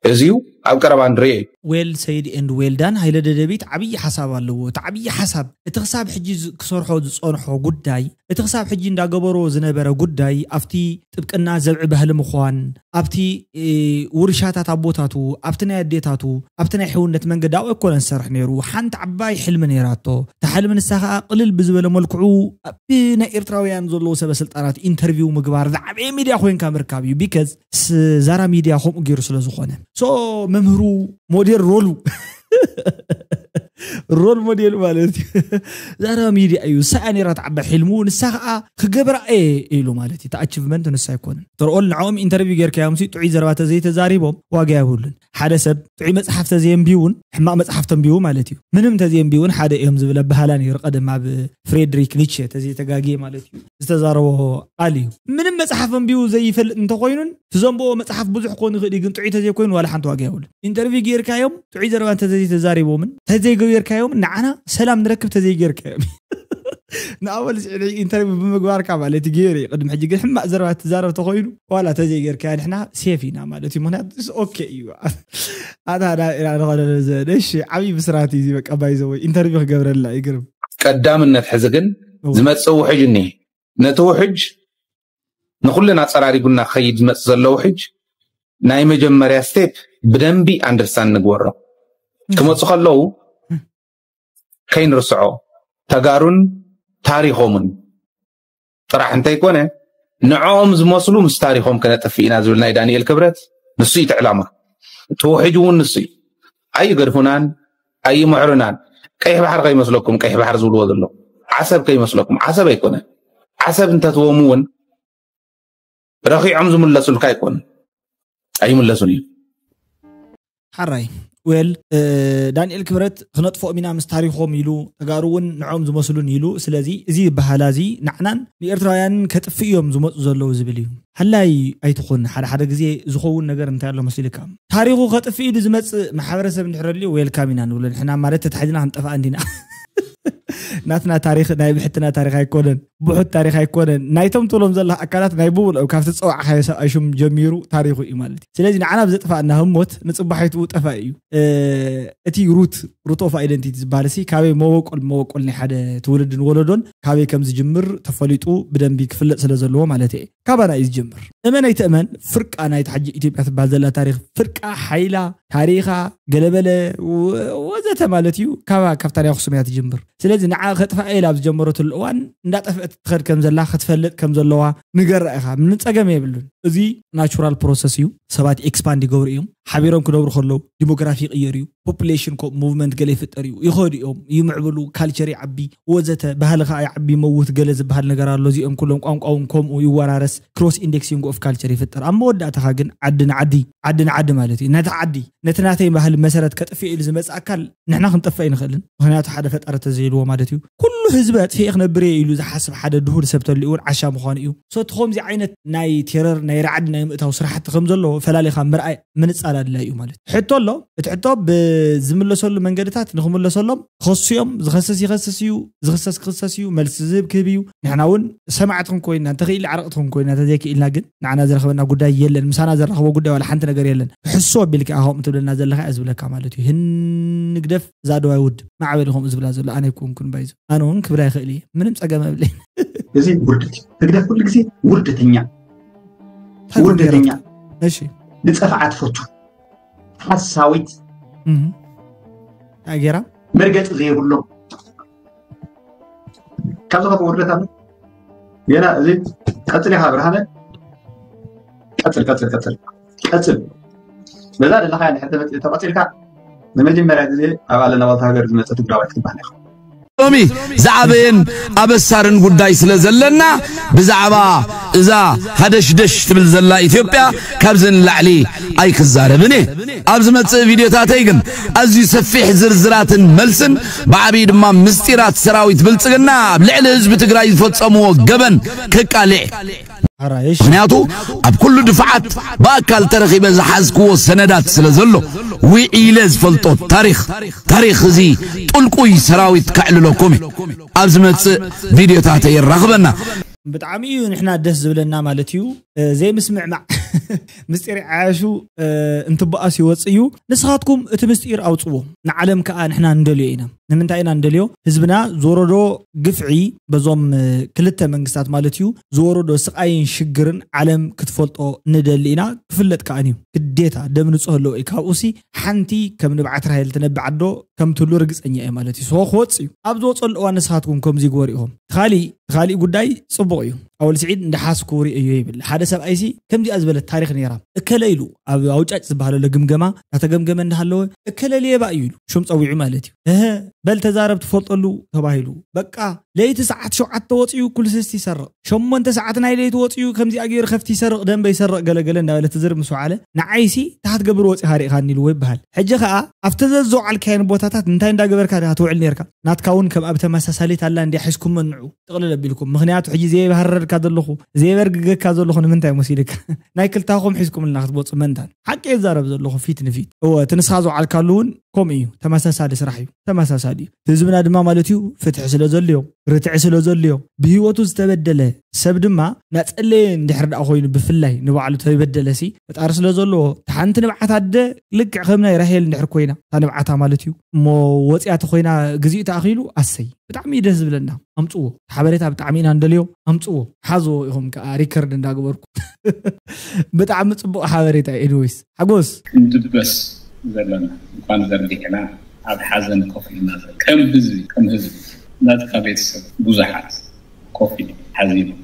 እዚዩ ኣብ ቀረባ ንሪኦ እዩ። ዌል ሰይድ ኤንድ ዌልዳን ሃይለ ደደቢት ዓብዪ ሓሳብ ኣለዎ። እቲ ዓብዪ ሓሳብ እቲ ክሳብ ሕጂ ዝ- ክሰርሖ ዝፀንሖ ጉዳይ፣ እቲ ክሳብ ሕጂ እንዳገበሮ ዝነበረ ጉዳይ፣ ኣብቲ ጥብቅና ዘብዒ ባህሊ ምዃን፣ ኣብቲ ውርሻታት ኣቦታቱ፣ ኣብቲ ናይ ኣዴታቱ፣ ኣብቲ ናይ ሕውነት መንገዲ ኣብኡ ኣይኮነን ዝሰርሕ ነይሩ። ሓንቲ ዓባይ ሕልሚ ነይራቶ። እታ ሕልሚ ንሳ ከዓ ቅልል ብዝበለ መልክዑ ብናይ ኤርትራውያን ዘለዉ ሰበ ስልጣናት ኢንተርቪው ምግባር፣ ዝዓበየ ሚድያ ኮይንካ ምርካብ እዩ። ቢከዝ ዛራ ሚድያ ከምኡ ገይሩ ስለ ዝኾነ፣ ሶ መምህሩ ሞዴል ሮሉ ሮል ሞዴል ማለት እዩ። ዛራ ሚድያ እዩ። ንሳ እያ ነይራ እታ ዓባይ ሕልሙ። ንሳ ከዓ ክገብራ እየ ኢሉ ማለት እዩ። እቲ ኣቺቭመንት ንሳ ኣይኮነን። ተርኦል ንዕኦም ኢንተርቪው ጌርካዮም ሲ ጥዑይ ዘረባ ተዘይተዛሪቦም ዋጋ የብሉን። ሓደ ሰብ ጥዑይ መፅሓፍ ተዘየንቢውን፣ ሕማቕ መፅሓፍ ተንቢቡ ማለት እዩ። ምንም ተዘየንቢውን ሓደ እዮም ዝብል ኣበሃላ ነይሩ ቀደም ኣብ ፍሬድሪክ ኒቸ ተዘይተጋግየ ማለት እዩ። ዝተዛረቦ ቃል እዩ። ምንም መፅሓፍ ኣንቢቡ ዘይፈልጥ እንተኮይኑን ትዘንብዎ መፅሓፍ ብዙሕ ክኾን ይኽእል እዩ፣ ግን ጥዑይ ተዘይኮይኑ ዋላ ሓንቲ ዋጋ የብሉን። ኢንተርቪው ጌርካዮም ጥዑይ ዘረባ እንተዘይተዛሪቦምን ተዘይገበርካዮም ንዓና ሰላም ንረክብ ተዘይጌርካዮም። ንኣወል ስዒድ ኢንተርቪው ብምግባርካ ማለት እዩ ገይረ እዩ። ቅድሚ ሕጂ ግን ሕማቕ ዘረባ ትዛረብ ተኮይኑ ዋላ ተዘይጌርካያ ንሕና ሴፍ ኢና ማለት እዩ። ምክንያቱ ኦኬ እዩ። ኣታ ዳ ኢራ ንኸለለ ዘ- እሺ ዓብዪ ብስራት እዩ በቃ ባይዘወይ ኢንተርቪው ክገብረላ ይግርም። ቀዳምነት ሕዚ ግን ዝመፅእ ውሕጅ እኒሄ። ነቲ ውሕጅ ንኩልና ኣፀራሪጉና ክኸይድ ዝመፅእ ዘሎ ውሕጅ ናይ መጀመርያ ስቴፕ ብደንቢ ኣንደርስታንድ ንግበሮ። ክመፁ ከለዉ ከይንርስዖ ተጋሩን ታሪኾምን ጥራሕ እንተይኮነ ንዕኦም ዝመስሉ ምስ ታሪኾም ከነጥፍእ ኢና ዝብል ናይ ዳንኤል ክብረት ንሱ እዩ እቲ ዕላማ። እቲ ውሕጅ እውን ንሱ እዩ። ኣይገድፉናን ኣይምሕሩናን። ቀይሕ ባሕሪ ከይመስለኩም፣ ቀይሕ ባሕሪ ዝብልዎ ዘሎ ዓሰብ ከይመስለኩም። ዓሰብ ኣይኮነ። ዓሰብ እንተትዎም እውን ረኺዖም ዝምለሱልካ ኣይኮነ። ኣይምለሱን እዩ። ሓራይ ዌል ዳንኤል ክብረት ክነጥፍኦም ኢና ምስ ታሪኾም ኢሉ፣ ተጋሩ እውን ንዕኦም ዝመስሉን ኢሉ። ስለዚ እዚ ይበሃላ እዚ ንዓናን ንኤርትራውያንን ከጥፍእ እዮም ዝመፁ ዘለዉ ዝብል እዩ። ሓላይ ኣይትኹን። ሓደ ሓደ ግዜ ዝኸውን ነገር እንታይ ኣሎ መሲልካ፣ ታሪኹ ከጥፍእ ኢሉ ዝመፅእ ማሕበረሰብ እንድሕር ኣልዩ ዌልካም ኢና ንብሎ ንሕና። ማለት ተታሒዝና ክንጠፍእ እንዲና። ናትና ታሪኽ ናይ ብሕትና ታሪኽ ኣይኮነን፣ ብሑት ታሪኽ ኣይኮነን። ናይቶም ትብሎም ዘለኻ ኣካላት ናይ ብሙሉኦም ካብቲ ዝፀዋዕካዮ ሰብኣይ ሽም ጀሚሩ ታሪኹ እዩ ማለት እዩ። ስለዚ ንዓና ብዘጥፋእና ህሞት ንፅባሒቱ ጠፋኢ እዩ። እቲ ሩት ሩት ኦፍ ኣይደንቲቲ ዝበሃል ሲ ካበይ መበቆል መበቆል ናይ ሓደ ትውልድን ወለዶን ካበይ ከም ዝጅምር ተፈሊጡ ብደንቢ ክፍለጥ ስለ ዘለዎ ማለት እየ። ካባና እዩ ዝጀምር። እመን ኣይትእመን ፍርቃ ናይቲ ሕጂ ኢትዮጵያ ትበሃል ዘላ ታሪኽ ፍርቃ ሓይላ ታሪኻ ገለበለ ወዘተ ማለት እዩ። ካባ ካብታ ናይ ኣኽሱም እያ ትጅምር። ስለዚ ንዓ ከጥፋ ኢላ ኣብ ዝጀመረትሉ እዋን እንዳጠፍአት ትኸድ ከም ዘላ ክትፈልጥ ከም ዘለዋ ንገራ ኢኻ። ምንም ጸገም የብሉን። እዚ ናቹራል ፕሮሰስ እዩ። ሰባት ኤክስፓንድ ይገብሩ እዮም። ሓቢሮም ክነብሩ ከለዉ ዲሞግራፊ ይቕየር እዩ። ፖፑሌሽን ኮ ሙቭመንት ገለ ይፍጠር እዩ። ይኸዱ እዮም፣ ይምዕብሉ፣ ካልቸር ይዓቢ ወዘተ። ባህሊ ከዓ ይዓቢ፣ መውት ገለ ዝበሃል ነገር ኣሎ። እዚኦም ኩሎም ቋንቋ እውን ከምኡ ይወራረስ። ክሮስ ኢንዴክሲንግ ኦፍ ካልቸር ይፍጠር። ኣብ መወዳእታኻ ግን ዓዲ ንዓዲ ዓዲ ንዓዲ ማለት እዩ። ነቲ ዓዲ ነቲ ናተይ ባህሊ መሰረት ከጥፍእ ኢሉ ዝመፅእ ኣካል ንሕና ክንጠፍእ ኣይንኽእልን። ምክንያቱ ሓደ ፈጣሪ ተዘይልዎ ማለት እዩ። ኩሉ ህዝቢ ኣጥፍኤ ክነብር እየ ኢሉ ዝሓስብ ሓደ ድሁል ሰብ ተልኡ እውን ዓሻ ምዃኑ እዩ። ሶ እቲ ከምዚ ዓይነት ናይ ቴረር ናይ ራዕዲ ናይ ምእታው ስራሕቲ ከም ዘለዎ ፈላሊኻ ምርኣይ ምንፃል ኣድላይ እዩ ማለት እዩ። ሕቶ ኣሎ። እቲ ሕቶ ብዝምለሰሉ መንገድታት ንክምለሰሎም ክኸሱ እዮም። ዝኸስስ ይኸስስ እዩ፣ ዝኽሰስ ክኽሰስ እዩ፣ መልሲ ዝህብ ክህብ እዩ። ንሕና እውን ሰማዕቲ ክንኮይና እንተኽኢልና ዓረቕቲ ክንኮይና እንተዘይክኢልና ግን ንዓና ዝረኸበና ጉዳይ የለን። ምሳና ዘራኽቦ ጉዳይ ዋላ ሓንቲ ነገር የለን። ሕሶ ኣቢልካ ኢኻ ከምኡ ትብለና ዘለኻ እያ ዝብለካ ማለት እዩ። ህንግደፍ እዛ ደዋይ ውድብ ማዕበሊ ከምኡ ዝብላ ዘሎ ኣነ ኣይኮንኩን ባይዞ። ኣነ እውን ክብላ ይኽእል እየ። ምንም ጸገም የብለይ። እዚ ውርደት እዩ። ህግደፍ ኩሉ ግዜ ውርደተኛ፣ ውርደተኛ፣ እሺ፣ ንጸፍዓ ትፈቱ ሓሳዊት እህ፣ ኣጌራ መርገጺ ዘይብሎም ካብ ዝኸፍ ውርደት ኣሎ። ገና እዚ ቀጽል ኢኻ ብርሃነ፣ ቀጽል ቀጽል ቀጽል ቀጽል በዛ ዘለኻ ድሕር ተመጽእ ተቐጺልካ ንመጀመርያ ግዜ ኣብ ኣለና ዋልታ ሃገር ዝመጸ ትግራዋይ ክትበሃል ኢኻ። ሎሚ ዝዓበየን ኣበሳርን ጉዳይ ስለ ዘለና ብዛዕባ እዛ ሃደሽደሽ ትብል ዘላ ኢትዮጵያ ካብዚ ንላዕሊ ኣይክዛረብን እየ። ኣብ ዝመጽእ ቪድዮታተይ ግን ኣዝዩ ሰፊሕ ዝርዝራትን መልስን ብዓብዪ ድማ ምስጢራት ሰራዊት ብልጽግና ኣብ ልዕሊ ህዝቢ ትግራይ ዝፈጸምዎ ገበን ከቃልዕ ሓራይሽ ምክንያቱ ኣብ ኩሉ ድፋዓት ብኣካል ተረኺበ ዝሓዝክዎ ሰነዳት ስለ ዘሎ፣ ውዒለ ዝፈልጦ ታሪኽ ታሪኽ እዚ ጥልቁይ ሰራዊት ከዕልለኩም እዩ። ኣብ ዝመጽእ ቪድዮታተይ የራኽበና። ብጣዕሚ እዩ ንሕና ደስ ዝብለና ማለት እዩ። ዘይምስምዕማዕ ምስጢር ዓያሹ እንትበኣስ ይወፅ እዩ። ንስኻትኩም እቲ ምስጢር ኣውፅዎ፣ ንዓለም ከዓ ንሕና ንደልዮ ኢና። ንምንታይ ኢና ንደልዮ? ህዝብና ዝወረዶ ግፍዒ በዞም ክልተ መንግስታት ማለት እዩ ዝወረዶ ስቃይን ሽግርን ዓለም ክትፈልጦ ንደሊ ኢና። ክፍለጥ ከዓን እዩ ግዴታ። ደም ንፁህ ኣለዎ እዩ። ካብኡሲ ሓንቲ ከም ንብዓት ራሄል ትነብዕ ኣዶ ከም ትህሉ ርግፀኛ እየ ማለት እዩ። ሶ ክወፅ እዩ። ኣብ ዝወፀሉ እዋን ንስኻትኩም ከምዚ ይግበሩ ኢኹም። ካሊእ ካሊእ ጉዳይ ፅቡቕ እዩ። ኣወል ስዒድ እንዳሓስኩ ርእዮ ይብል ሓደ ሰብኣይሲ ከምዚኣ ዝበለት ታሪክ ነይራ። እከለ ኢሉ ኣብ ኣውጫጭ ዝበሃለሎ ግምገማ እናተገምገመ እንዳሃለወ እከለ ሌባ እዩ ኢሉ ሽም ፀዊዑ ማለት እዩ። እህ በል ተዛረብ ትፈልጠሉ ተባሂሉ። በቃ ለይቲ ሰዓት ሸውዓተ ወፂኡ ኩልስስቲ ይሰርቕ፣ ሸሞንተ ሰዓት ናይ ለይቲ ወፂኡ ከምዚኣ ገይሩ ከፍቲ ይሰርቕ፣ ደንበ ይሰርቕ፣ ገለገለ እንዳበለ ትዝርብ ምስ ወዓለ ንዓይሲ ታሕት ገብር ወፂኻ ርኢኻኒ ኢልዎ ይበሃል። ሕጂ ከዓ ኣብቲ ዘዘውዓልካየን ቦታታት እንታይ እንዳገበርካ ዲኻ ትውዕል ነርካ? ናትካ እውን ከም ኣብ ተመሳሳሊት ኣላ እንዲያ ሒዝኩም መንዑ ጥቕልል ኣቢልኩም። ምክንያቱ ሕጂ ዘይባህረርካ ዘለኹ ዘይበርግገካ ዘለኹ ንምንታይ መሲልካ? ናይ ክልታኹም ሒዝኩምልና ክትመፁ መንታን ሓቂ የዛረብ ዘለኹ ፊት ንፊት። እወ እቲ ንስኻ ዝውዓልካሉ እውን ከምኡ እዩ። ተመሳሳሊ ስራሕ እዩ። ተመሳሳሊ እዩ። ህዝብና ድማ ማለት እዩ ፍትሒ ስለ ዘልዮ፣ ርትዒ ስለ ዘልዮ፣ ብህይወቱ ዝተበደለ ሰብ ድማ ናጸለየ እንድሕር ደኣ ኮይኑ ብፍላይ ንባዕሉ ተበደለ ሲ ፈጣሪ ስለ ዘለዎ እታ ሓንቲ ንብዓት ኣደ ልክዕ ከም ናይ ራሄል እንድሕር ኮይና እታ ንብዓታ ማለት እዩ እሞ ወፂኣ ተኮይና ግዚኡ ተኣኺሉ ኣሰይ ብጣዕሚ እዩ ደስ ዝብለና። ኣምፅዎ ሓበሬታ ብጣዕሚ ኢና እንደልዮ። ኣምፅዎ ሓዝዎ ኢኹም ከዓ ሪከርድ እንዳገበርኩ ብጣዕሚ ፅቡቅ ሓበሬታ እዩ። ኤኒዌይስ ሓጎስ ክንድበስ ዘለና እንኳን ዘርጊሕና ኣብ ሓዘን ኮፍ ኢልና ዘ- ከም ህዝቢ ከም ህዝቢ ናትካ ቤተሰብ ብዙሓት ኮፍ ኢሎም ሓዚኖም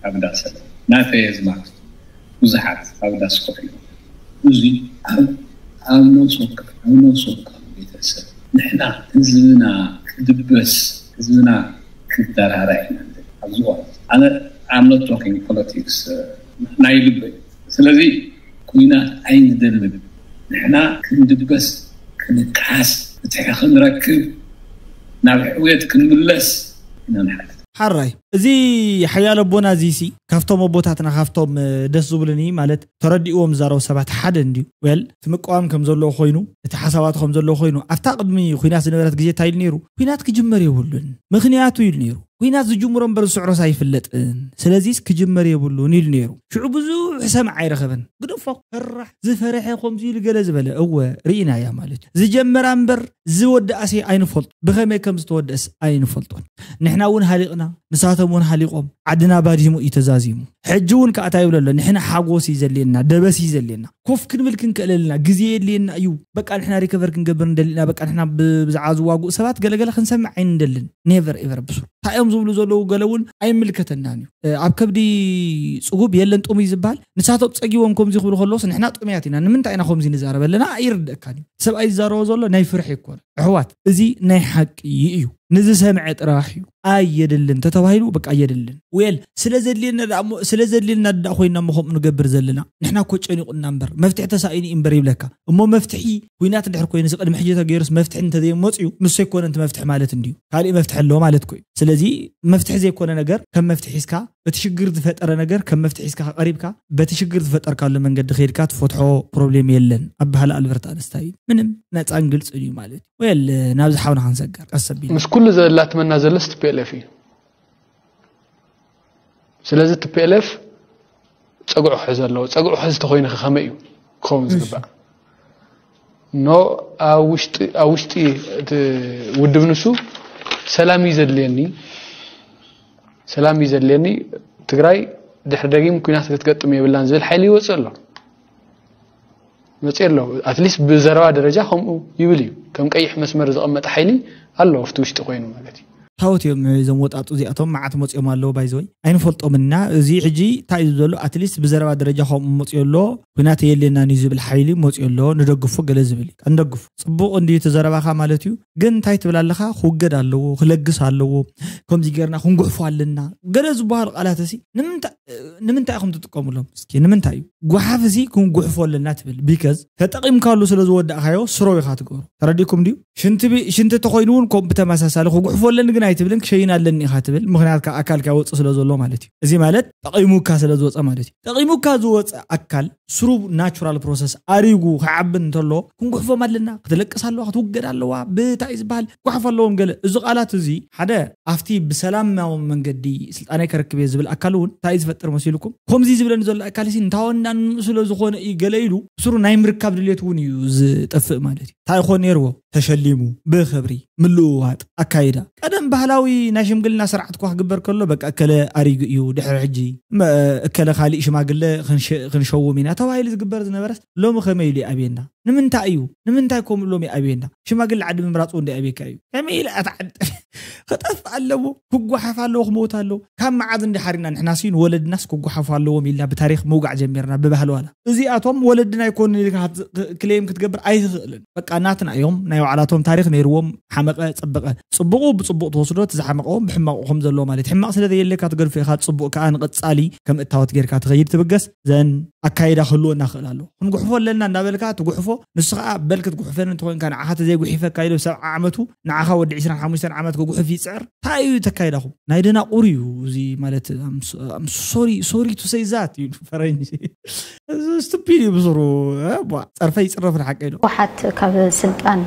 ኣብ ዳስ ኣለዉ። ናተይ ኣዝማድ ብዙሓት ኣብ ዳስ ኮፍ ኢሎም እዚ ኣብ ኣብ ነፍሲ ወከፍ ኣብ ነፍሲ ወከፍ ቤተሰብ ንሕና ህዝብና ክድበስ ህዝብና ክደራራ ኢና ንደሊ ኣብዚ እዋን። ኣነ I'm not talking politics ናይ ልበይ። ስለዚ ኩናት ኣይንደልን። ንሕና ክንድበስ ክንከሓስ ፍትሒ ክንረክብ ናብ ሕውየት ክንምለስ ኢና ንሓትት። ሓራይ እዚ ሓያል ኣቦና እዚሲ ካብቶም ኣቦታትና ካብቶም ደስ ዝብሉኒ ማለት ተረዲእዎም ዝዛረቡ ሰባት ሓደ እንድዩ። ዌል እቲ ምቅዋም ከም ዘለዎ ኮይኑ እቲ ሓሳባቱ ከም ዘለዎ ኮይኑ ኣብታ ቅድሚ ኩናት ዝነበረት ግዜ እንታይ ኢሉ ነይሩ? ኩናት ክጅመር የብሉን ምክንያቱ ኢሉ ነይሩ። ኩናት ዝጅምሮ እምበር ዝስዕሮስ ኣይፍለጥን። ስለዚስ ክጅመር የብሉን ኢሉ ነይሩ። ሽዑ ብዙሕ ሰማዕ ኣይረኸበን። ግደፎ ፈራሕ ዝፈረሐ ከምዚ ኢሉ ገለ ዝበለ እወ ርኢናያ ማለት እዩ። ዝጀመራ እምበር ዝወደኣሲ ኣይንፈልጦ ብኸመይ ከም ዝተወደእስ ኣይንፈልጦን። ንሕና እውን ሃሊቕና ንሳቶም እውን ሃሊቖም ዓድና ባዲሙ እዩ ተዛዚሙ። ሕጂ እውን ከዓ እንታይ ይብሎ ኣሎ ንሕና ሓጎስ እዩ ዘልየና ደበስ እዩ ዘልየና ኮፍ ክንብል ክንክእለልና ግዜ የድልየና እዩ። በቃ ንሕና ሪከቨር ክንገብር እንደልና በቃ ንሕና ብዛዕባ ዝዋግኡ ሰባት ገለገለ ክንሰምዕ ኣይንደልን። ኔቨር ኤቨር ብሱር እንታይ እዮም ዝብሉ ዘለዉ ገለ እውን ኣይምልከተናን እዩ። ኣብ ከብዲ ፅጉብ የለን ጥሙይ ዝበሃል። ንሳቶም ፀጊቦም ከምዚ ክብሉ ከለዎስ ንሕና ጥሙያት ኢና ንምንታይ ኢና ከምዚ ንዛረብ ኣለና ኣይርደእካን እዩ። ሰብኣይ ዝዛረቦ ዘሎ ናይ ፍርሒ ይኮነ ኣሕዋት እዚ ናይ ሓቂ እዩ። ንዝሰምዐ ጥራሕ እዩ። ኣየድልን ተተባሂሉ በቃ ኣየድልን። ዌል ስለ ዘድልየና ደኣ እሞ ስለ ዘድልየና ደኣ ኮይና እሞ ከምኡ ንገብር ዘለና ንሕና እኮ ጨኒቑና እምበር መፍትሒ ተሳኢኑ እዩ እምበር ይብለካ። እሞ መፍትሒ ኩናት እንድሕር ኮይኑስ ቅድሚ ሕጂ ተገይሩስ መፍትሒ እንተዘየመፅዩ ንሱ ኣይኮነን እቲ መፍትሒ ማለት እንድዩ። ካሊእ መፍትሒ ኣለዎ ማለት እኮ እዩ። ስለዚ መፍትሒ ዘይኮነ ነገር ከም መፍትሒ ሒዝካ በቲ ሽግር ዝፈጠረ ነገር ከም መፍትሒ ሒዝካ ቀሪብካ በቲ ሽግር ዝፈጠርካሉ መንገዲ ከይድካ ትፈትሖ ፕሮብሌም የለን ኣበሃሊ ኣልበርት ኣንስታይ እዩ። ምንም ነፃን ግልፅን እዩ ማለት እዩ። ወየል ናብዚ ሓውና ክንሰገር ቀስ ኣቢልና። ምስ ኩሉ ዘላትመና ዘሎስ ቲ ፒ ኤል ኤፍ እዩ። ስለዚ ቲ ፒ ኤል ኤፍ ፀግዑ ክሕዝ ኣለዎ። ፀግዑ ክሕዝ ተኮይኑ ከ ከመይ እዩ ክኸውን ዝግባእ? ኖ ኣብ ውሽጢ ኣብ ውሽጢ እቲ ውድብ ንሱ ሰላም እዩ ዘድልየኒ ሰላም እዩ ዘድልየኒ ትግራይ ድሕሪ ደጊም ኩናት ክትገጥም የብላን ዝብል ሓይሊ ይወፅእ ኣሎ ይወፅእ ኣሎ ኣትሊስት ብዘረባ ደረጃ ከምኡ ይብል እዩ ከም ቀይሕ መስመር ዘቐመጠ ሓይሊ ኣሎ ኣብቲ ውሽጢ ኮይኑ ማለት እዩ ታወት እዮም እዞም ወጣጡ እዚኣቶም መዓት መፅኦም ኣለዉ ባይዘወይ ኣይንፈልጦምና እዚ ሕጂ እንታይ እዩ ዘሎ ኣትሊስት ብዘረባ ደረጃ ከምኡ መፅዮ ኣሎ ኩናት የድልየናን እዩ ዝብል ሓይሊ መፅዮ ኣሎ ንደግፎ ገለ ዝብል እዩ ንደግፎ ፅቡቕ እንድዩ እቲ ዘረባኻ ማለት እዩ ግን እንታይ ትብል ኣለኻ ክውገድ ኣለዎ ክለግስ ኣለዎ ከምዚ ጌርና ክንጉሕፎ ኣለና ገለ ዝበሃሉ ቃላት ሲ ንምንታይ ኢኹም ትጥቀሙሎም እስኪ ንምንታይ እዩ ጓሓፍ ሲ ክንጉሕፎ ኣለና ትብል because ተጠቒምካሉ ስለ ዝወዳእካዮ ስሮ ኢኻ ትገብሮ ተረዲእኩም ድዩ ሽንቲ ተኾይኑ እውን ከምኡ ብተመሳሳሊ ክጉሕፎ ኣለኒ ግን ኣይትብልን፣ ክሸይን ኣለኒ ኢኻ ትብል። ምኽንያት ካብ ኣካልካ ይወፅእ ስለ ዘሎ ማለት እዩ። እዚ ማለት ጠቒሙካ ስለ ዝወፀ ማለት እዩ። ጠቒሙካ ዝወፀ ኣካል ስሩ ናቹራል ፕሮሰስ ኣሪጉ ክዓቢ እንተሎ ክንጉሕፎም ኣለና። ክትለቅስ ኣለዋ፣ ክትውገድ ኣለዋ፣ ብታይ ዝበሃል ጓሓፍ ኣለዎም። ገለ እዚ ቃላት እዚ ሓደ ኣብቲ ብሰላማዊ መንገዲ ስልጣነይ ከረክብ እየ ዝብል ኣካል እውን እንታይ እዩ ዝፈጥር መሲልኩም? ከምዚ ዝብለኒ ዘሎ ኣካል ሲ እንታወና ንኡ ስለ ዝኾነ እዩ ገለ ኢሉ ስሩ ናይ ምርካብ ድሌት እውን እዩ ዝጠፍእ ማለት እዩ። እንታይ ይኾን ነይርዎ? ተሸሊሙ ብኽብሪ ምልውዋጥ ኣካይዳ። ቀደም ባህላዊ ናይ ሽምግልና ስርዓት እኳ ክግበር ከሎ በቃ እከለ ኣሪጉ እዩ፣ ድሕሪ ሕጂ መ- እከለ ካሊእ ሽማግለ ክንሸ- ክንሸውም ኢና ተባሂሉ ዝግበር ዝነበረስ ሎሚ ከመይ ኢሉ ይኣብየና? ንምንታይ እዩ? ንምንታይ ከምኡ ሎም ይኣብየና? ሽማግለ ዓዲ ምምራፅ እውን ይኣብየካ እዩ። ከመይ ኢለ ኣታ ዓዲ ክጠፍእ ኣለዎ፣ ክጓሓፍ ኣለዎ፣ ክመውት ኣለዎ። ካብ መዓዝ እንዲ ሓሪና ንሕና ሲ ንወለድናስ ክጓሓፉ ኣለዎም ኢልና ብታሪክ ምውጋዕ ጀሚርና ብባህሊ ዋላ። እዚኣቶም ወለድና ኣይኮኑን ኢልካ ክት- ክሌም ክትገብር ኣይትኽእልን። በቃ ናትና እዮም፣ ናይ ባዕላቶም ታሪክ ነይርዎም፣ ሓመቐ፣ ጽበቐ። ጽቡቑ ብጽቡቕ ትወስዶ፣ እቲ ዝሓመቐ እውን ብሕማቑ ከም ዘሎ ማለት። ሕማቕ ስለ ዘየለካ ትገድፎ ኢኻ፣ ጽቡቕ ከኣ ንቐጻሊ ከም እታወት ጌርካ ትኸይድ ትብገስ። ዘን ኣካይዳ ክህልወና ክእል ኣሎ። ክንጉሕፎ ኣለና እንዳበልካ ትጉሕፎ፣ ንሱ ከኣ በል ክትጉሕፈኒ እንተኾይንካ ንዓኻ ተዘይጉሒፈካ ኢሉ ብ ሰብዓ ዓመቱ ንዓኻ ወዲ ዕስራን ሓሙሽተን ዓመት ክጉሕፍ ይጽዕር። እንታይ እዩ ተካይዳኹም? ናይ ደናቑር እዩ እዚ ማለት። I'm so- I'm sorry, sorry to say that እዩ ፈረንጂ። እዚ ስቱፒድ እዩ ብስሩ። እ፣ ቧ፣ ጸርፈ ይጽረፍ ንሓቀ ኢሉ። ህወሓት ካብ ስልጣን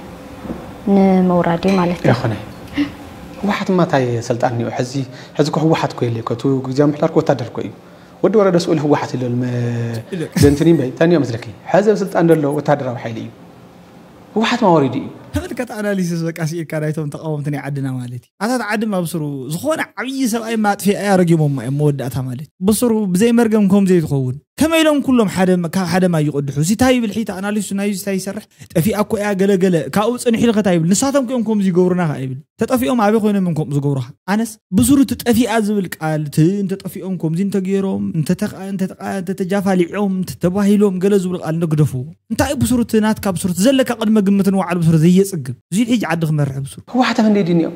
ንምውራድ እዩ ማለት እዩ። ይኾነ ህወሓት ማታይ ስልጣን እዩ። ሕዚ ሕዚ እኮ ህወሓት እኮ የለ እኮ፣ እቲ ግዜያዊ ምሕዳር እኮ ወታደር እኮ እዩ። ወዲ ወረደ ስኡል ህወሓት ኢሎ ልመ- ዘንትኒ እምበይ፣ እንታይ እኒኦ መስለኪ? ሕዚ ኣብ ስልጣን ዘሎ ወታደራዊ ሓይሊ እዩ። ህወሓት ማወሪዱ እዩ። ተመልከት፣ ኣናሊሲስ በቃ ስኢልካ ናይቶም ተቃወምቲ ናይ ዓድና ማለት እዩ። ኣታት ዓድም ኣብ ስሩ ዝኾነ ዓብዪ ሰብኣይ ማጥፊኣ ኣረጊሞማ እዮም መወዳእታ ማለት እዩ። ብስሩ ብዘይ መርገም ከምዘይ ትኸውን ከመይ ኢሎም ኩሎም ሓደ ካብ ሓደ ማይ ይቀድሑ? እዚ እንታይ ይብል ሒታ ኣናሊስቱ ናይ እዚ እንታይ ይሰርሕ? ጠፊኣ እኮ እያ ገለገለ ካብኡ ጽንሕ ኢልከ እንታይ ይብል? ንሳቶም እዮም ከምዚ ይገብሩና ከ ይብል። ተጠፊኦም ኣበይ ኮይኖም እዮም ከምኡ ዝገብሩኻ? ኣነስ ብስሩ እቲ ጠፊኣ ዝብል ቃል እቲ እንተጠፊኦም ከምዚ እንተገይሮም እንተተኻ- እንተተኻ- እንተተጃፋሊዖም እንተተባሂሎም ገለ ዝብል ቃል እንዶ ግደፍዎ። እንታይ እዩ ብስሩ እቲ ናትካ ብስሩ እቲ ዘለካ ቅድመ ግምትን ዋዕሉ ብስሩ ዘየጽግብ? እዚ ሕጂ ዓዲ ክመርሕ ብስሩ። ህወሓት ኣብ ህንደይ ድንዮ?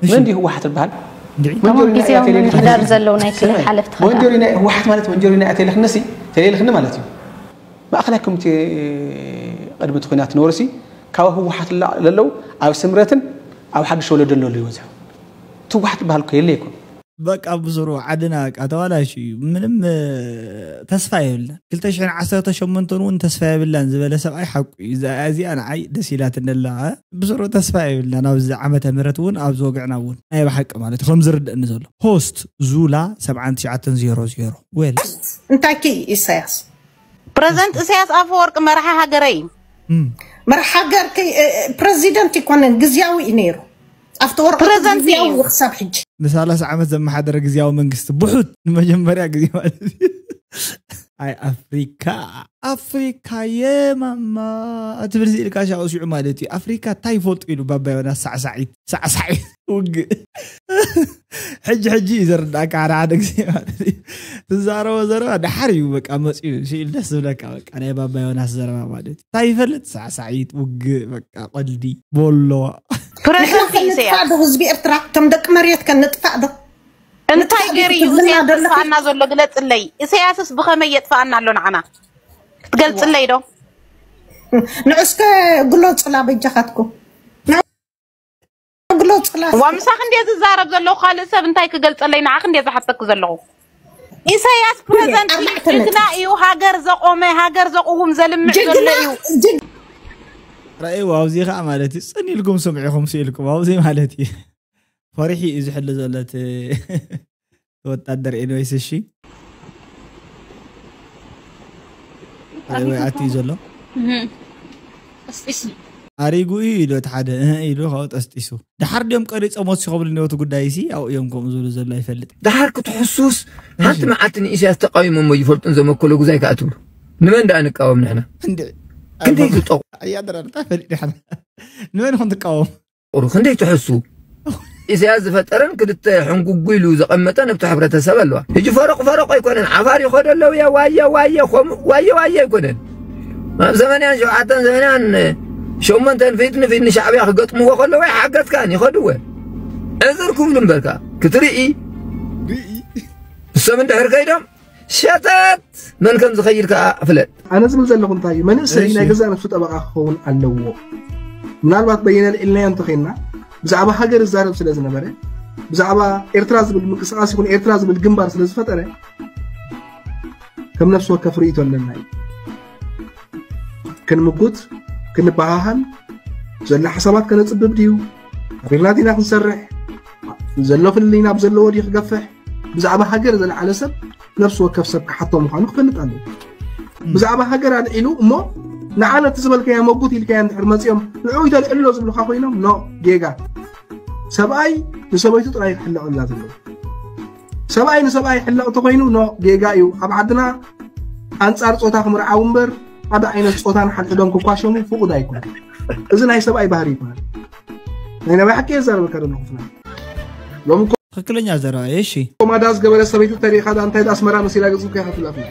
እሺ። መን ድዩ ህወሓት ዝበሃል? እንድዒ። መንጆሪና እያ ግዜያዊ ተለይልክኒ። ምምሕዳር ዘለዉ ናይ ክልል ሓለፍቲ ክልላት። መንጆሪና ህወሓት ማለት መንጆሪና እያ ተለይልክኒ ሲ ተለይልክኒ ማለት እዩ። ማእኸላይ ኮሚቴ ቅድሚ እቲ ኲናት ዝነበሩ ሲ ካብ ህወሓት ላ- ለለዉ ኣብ ስምረትን ኣብ ሓድሽ ወለዶ ለለዉ ይበዝሑ። እቲ ህወሓት ዝበሃል እኮ የለ ይኮን። በቃ ብስሩ ዓድና በቃ ተባላሽ እዩ። ምንም እ፣ ተስፋ የብልና። ክልተ ሽሕን ዓሰርተ ሸሞንተን እውን ተስፋ የብላን ዝበለ ሰብኣይ ሓቁ እዩ። እዛ- እዚኣ ንዓይ ደስ ኢላትኒ ኣላ። ብስሩ ተስፋ የብልና ናብዚ ዓመተ ምህረት እውን ኣብዚ ወግዕና እውን ናይ ብሓቂ ማለት እዩ ከም ዝርደእኒ ዘሎ። ሆስት ዙላ ሰብዓን ትሽዓተን ዜሮ ዜሮ። ወል እንታይ ኪ ኢሳያስ ፕረዚደንት ኢሳያስ ኣፈወርቂ መራሒ ሃገረ እዩ። መርሓ ሃገር ከይ እ፣ እ፣ ፕረዚደንት ይኮነን ግዝያዊ እዩ ነይሩ ኣብቲ ወረቀት ፕረዚደንት እዩ። ግዝያዊ ክሳብ ሕጂ ንሳላሳ ዓመት ዘመሓደረ ግዝያዊ መንግስቲ ብሑት ንመጀመርያ ግዜ ማለት እዩ። ኣይ ኣፍሪካ ኣፍሪካ የማማ ትብል ስኢልካ ሻውሲዑ ማለት እዩ። ኣፍሪካ እንታይ ይፈልጡ ኢሉ ባባ ዮናስ ሳዕሳዒት ሳዕሳዒት ውግእ ሕጂ ሕጂ እዩ ዘረዳእካ ሓደ ሓደ ግዜ ማለት እዩ። ትዛረቦ ዘረባ ደሓር እዩ በቃ መፅኡ ስኢል ደስ ዝብለካ በቃ ናይ ባባ ዮናስ ዘረባ ማለት እዩ። እንታይ ይፈልጥ ሳዕሳዒት ውግእ በቃ ቀልዲ ቦሎ ፕረዚደንት ንጥፋእ ኢሳያስ ዶ ህዝቢ ኤርትራ ከም ደቂ መሬት ከ ንጥፋእ ዶ እንታይ ገይሩ እዩ ኢሳያስ ዘጥፍኣና ዘሎ ግለፅለይ። ኢሳያስስ ብኸመይ የጥፍኣና ኣሎ ንዓና ክትገልፅለይ ዶ? ንዑስከ ግሎፁላ በጃኻትኩም ግሎፁላ ዋ ምሳኽ እንደ ዝዛረብ ዘለኹ ካልእ ሰብ እንታይ ክገልፀለይ ንዓኽ እንደ ዝሓተክ ዘለኹ። ኢሳያስ ፕረዘንት እዩ፣ ኣርባዕተ ነጥቢ። ጅግና እዩ፣ ሃገር ዘቆመ ሃገር ዘቕውም ዘልምዕ ዘሎ ጅግና እዩ። ጅግ ረእይዎ ኣብዚ ከዓ ማለት እዩ። ፅን ኢልኩም ስምዒኹም ስኢልኩም ኣብዚ ማለት እዩ። ፈሪሒ እዩ ዝሕሉ ዘሎ እቲ ወታደር። ኤኒዌይስ እሺ ወይ ኣትዩ ዘሎ ጠስጢሱ ኣሪጉ እዩ ኢሉ እቲ ሓደ እህ ኢሉ ካብኡ ጠስጢሱ። ድሓር ድዮም ቀሪፆም ወሲኾም ልነወቲ ጉዳይ ሲ ኣብኡ እዮም ከምኡ ዝብሉ ዘሎ ኣይፈልጥ። ደሓር ክትሕሱስ ሓንቲ መዓልቲ ንኢሳያስ ተቃዊሞሞ ይፈልጡን ዘመከሎ ጉዛይ ከኣ ትብሉ ንመን ደኣ ንቃወም ንሕና እንዲ ክንደይ ትጠቑ ኣያደራርታ ፈሊጥ ሓና ንመን ኢኹም ትቃወሙ? ቁሩ ክንደይ ትሕሱ ኢሳያስ ዝፈጠረን ክልተ ሕንጉጉ ኢሉ ዘቐመጠን ኣብቲ ሕብረተሰብ ኣለዋ። ሕጂ ፈረቕ ፈረቕ ኣይኮነን። ዓፋር ይኸዶ ኣለውያ ዋየ ዋየ ከምኡ ዋየ ዋየ ኣይኮነን። ኣብ ዘመንያን ሸውዓተን ዘመንያን ሸሞንተን ፊት ንፊት ንሻዕብያ ክገጥምዎ ከለዉ ኣይሓገዝካን ይኸድወ ዕዝር ክብሉ እምበርካ ክትርኢ እሶም እንድሕር ከይዶም ሸተት መን ከም ዝኸይድ ከዓ ፍለጥ። ኣነ ዝብል ዘለኹ እንታይ እዩ መንእሰይ ናይ ገዛ ነብሱ ጠበቃ ክኸውን ኣለዎ። ምናልባት በየነ ልዕልናዮ እንተኸይንና ብዛዕባ ሃገር ይዛረብ ስለ ዝነበረ ብዛዕባ ኤርትራ ዝብል ምንቅስቃስ ይኹን ኤርትራ ዝብል ግንባር ስለ ዝፈጠረ ከም ነፍሲ ወከፍ ርእይቶ ኣለና እዩ። ክንምጉት፣ ክንበሃሃል፣ ዘሎ ሓሳባት ከነጽብብ ድዩ? ኣበይና ዲና ክንሰርሕ? ዘሎ ፍልልይና ብዘለዎ ድዩ ክገፍሕ? ብዛዕባ ሃገር ዘለዓለ ሰብ ነፍሲ ወከፍ ሰብ ክሓቶ ምዃኑ ክፈልጥ ኣለዎ። ብዛዕባ ሃገር ኣልዒሉ እሞ ንዓ ነቲ ዝበልካዮ መጉት ኢልካዮ እንድሕር መጺኦም ንዕኡ ይተልዕሎ ዝብሉካ ኮይኖም ኖ ጌጋ። ሰብኣይ ንሰበይቱ ጥራይ ክሕለቐላ ዘለዎ። ሰብኣይ ንሰብኣይ ሕለቕ ተኮይኑ ኖ ጌጋ እዩ። ኣብ ዓድና ኣንጻር ጾታ ክምርዓው እምበር ሓደ ዓይነት ጾታን ሓድሕዶም ክኳሸሙ ፍቑድ ኣይኮነን። እዚ ናይ ሰብኣይ ባህሪ ይባሃል። ናይ ነባይ ሓቂ የዛረበካ ዘለኹ ፍና ሎም ትክክለኛ ዘረባ እሺ። ኮማዳ ዝገበረ ሰበይቱ ተሪኻ ዳ እንታይ ዳ ኣስመራ መሲላ ገጽ ከይ ሓትላፍና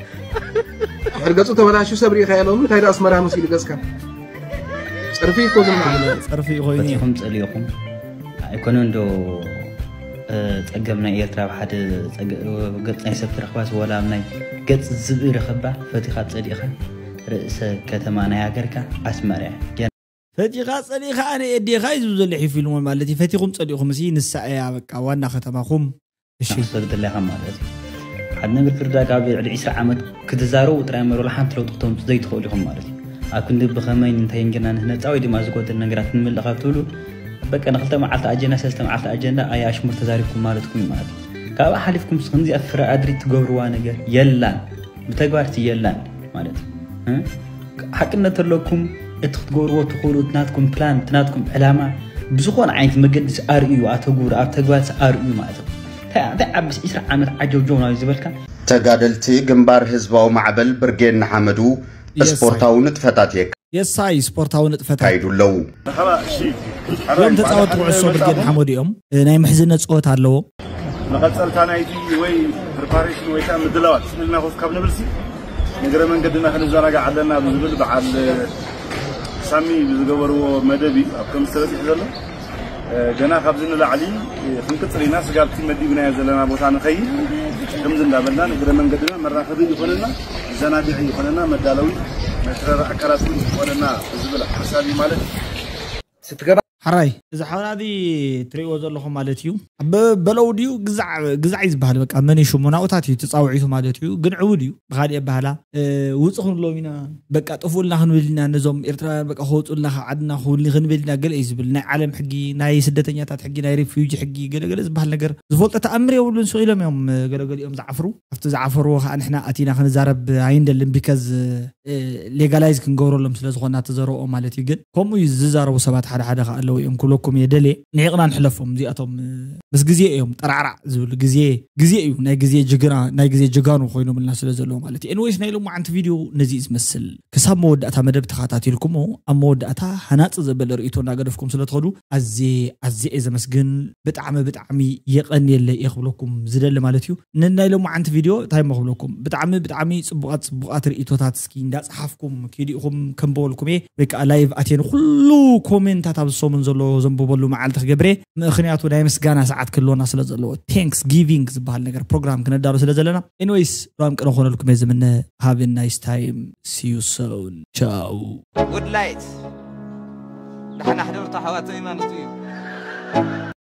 ድሕር ገጹ ተበላሹ ሰብ ሪኻ የሎም እንታይ ዳ ኣስመራ መሲሉ ገጽካ ጸርፊ እኮ ዝም ጸርፊ ኮይኑ እዩ። ፈቲኹም ጸሊኹም ኣይኮነ እንዶ እ፣ ጸገም ናይ ኤርትራ ኣብ ሓደ ጸገ- ገጽ ናይ ሰብ ትረኽባስ ወላ ኣብ ናይ ገጽ ዝብኢ ረኸባ ፈቲኻ ጸሊእኻ ርእሰ ከተማ ናይ ሃገርካ ኣስመራ እያ። ፈቲኻ ጸሊእኻ ኣነ ኤዴኻ እዩ ዝብል ዘሎ ሒፉ ኢልሞ ማለት እዩ። ፈቲኹም ጸሊእኹም እሲ ንሳ እያ በቃ ዋና ከተማኹም። እሺ ሰግድለኻ ማለት እዩ። ሓደ ነገር ክርዳእ ካብ ልዕሊ ዒስራ ዓመት ክትዛረቡ ጥራይ እምበር ወላ ሓንቲ ለውጢ ክተምፁ ዘይትኽእሉ ኢኹም ማለት እዩ። ኣብ ክንዲ ብኸመይ እንታይ እንጌርና ንህነፃ ወይ ድማ ዝጎደል ነገራት ንምልእ ካብ ትብሉ በቃ ንክልተ መዓልቲ ኣጀንዳ ሰለስተ መዓልቲ ኣጀንዳ ኣይ ኣሽሙር ተዛሪብኩም ማለትኩም እዩ ማለት እዩ። ካብኣ ሓሊፍኩም ክንዚኣ ፍረ ኣድሪ ትገብርዋ ነገር የላን። ብተግባር እቲ የላን ማለት እዩ። እ? ሓቅነት ኣለኩም እቲ ክትገብርዎ ትኽእሉ እቲ ናትኩም ፕላን እቲ ናትኩም ዕላማ ብዝኾነ ዓይነት መገዲ ኣርእዩ ኣተግብሩ ኣብ ተግባር ኣርእዩ ማለት እዩ። እንታይ እንታይ ዓብስ ዒስራ ዓመት ዓጀውጀው ናብ ዝበልካ ተጋደልቲ ግንባር ህዝባዊ ማዕበል ብርጌድ ንሓመዱ Yes, ስፖርታዊ ንጥፈታት የካ የሳይ ስፖርታዊ ንጥፈታት ካይዱ ኣለዉ። መርሓባ፣ እሺ። እዮም ተጻወትቲ ኩዕሶ ብርጌድ ንሓመዱ እዮም። ናይ ምሕዝነት ጸወታ ኣለዎ። መቐጸልታ ናይቲ ወይ ፕሪፓሬሽን ወይ ከዓ ምድላዋት ስእልና ኮፍ ካብ ንብልሲ ንግረ መንገድና ክንዘናጋዕ ኣለና ብዝብል በዓል ሳሚ ብዝገበርዎ መደብ እዩ ኣብ ከም ዝተበፅሕ ዘሎ። ገና ካብዚ ንላዕሊ ክንቅፅል ኢና። ስጋብቲ መዲብናዮ ዘለና ቦታ ንኸይድ ከምዚ እንዳበልና ንግረ መንገድና መራኸቢ ይኾነና፣ ዘናግዒ ይኾነና፣ መዳለዊ መትረሪ ኣካላት እውን ይኾነና ዝብል ሓሳብ እዩ ማለት እዩ። ሓራይ እዚ ሓራዚ ትርእይዎ ዘለኹም ማለት እዩ። በለው ድዩ ግዛዕ ግዛዕ እዩ ዝበሃል። በቃ መን እዩ ሽሙ ናብኡታት እዩ ተፃውዒቱ ማለት እዩ። ግን ዕቡድ እዩ ብካሊእ ኣበሃላ ውፅ ክንብሎም ኢና በቃ ጥፍኡልና ክንብል ኢና ነዞም ኤርትራውያን በቃ ክወፁልና ካብ ዓድና ክውልኒ ክንብል ኢና ገለ እዩ ዝብል ናይ ዓለም ሕጊ ናይ ስደተኛታት ሕጊ ናይ ሪፊውጂ ሕጊ ገለገለ ዝበሃል ነገር ዝፈልጦ ተኣምር የብሉን። ስቕ ኢሎም እዮም ገለገሊኦም ዝዓፍሩ ኣብቲ ዝዓፈርዎ ከዓ ንሕና ኣቲና ክንዛረብ ኣይንደልን because legalize ክንገብረሎም ስለ ዝኾና ተዘረብኦ ማለት እዩ። ግን ከምኡ እዩ ዝዛረቡ ሰባት ሓደ ሓደ ከዓ ኣለዉ እዮም ክብለኩም እየ ደልየ ንዒቕና ንሕለፎም እዚኣቶም ምስ ግዜ እዮም ጠራዕራዕ ዝብሉ ግዜ ግዜ እዩ ናይ ግዜ ጅግና ናይ ግዜ ጅጋኑ ኮይኖምልና ስለ ዘለዉ ማለት እዩ። Anyways ናይ ሎማዓንቲ ቪድዮ ነዚ እዩ ዝመስል። ክሳብ መወዳእታ መደብ ተኸታቲልኩሞ ኣብ መወዳእታ ሃናፂ ዘበለ ርእይቶ እናገደፍኩም ስለ ትኸዱ ኣዜ ኣዜ እየ ዘመስግን። ብጣዕሚ ብጣዕሚ የቐንየለ እየ ክብለኩም ዝደሊ ማለት እዩ። ንናይ ሎማዓንቲ ቪድዮ እንታይ እሞ ክብለኩም ብጣዕሚ ብጣዕሚ ፅቡቓት ፅቡቓት ርእይቶታት እስኪ እንዳፀሓፍኩም ኪዲእኹም ከንበበልኩም እየ ወይ ከዓ live ኣትየ ንኩሉ ኮሜንታት ኣብ ዝሰሙን ዘሎ ዘንብበሉ መዓልቲ ክገብረ ምክንያቱ ናይ ምስጋና ሰዓት ክህልወና ስለ ዘለዎ Thanksgiving ዝበሃል ነገር ፕሮግራም ክነዳሉ ስለ ዘለና Anyways ራም ቅነ ኮነልኩም እየ ዝምነ Have a nice time see you soon ቻው። Good light ደሓና ሕደሩ ኣሕዋተይ ማለት እዩ።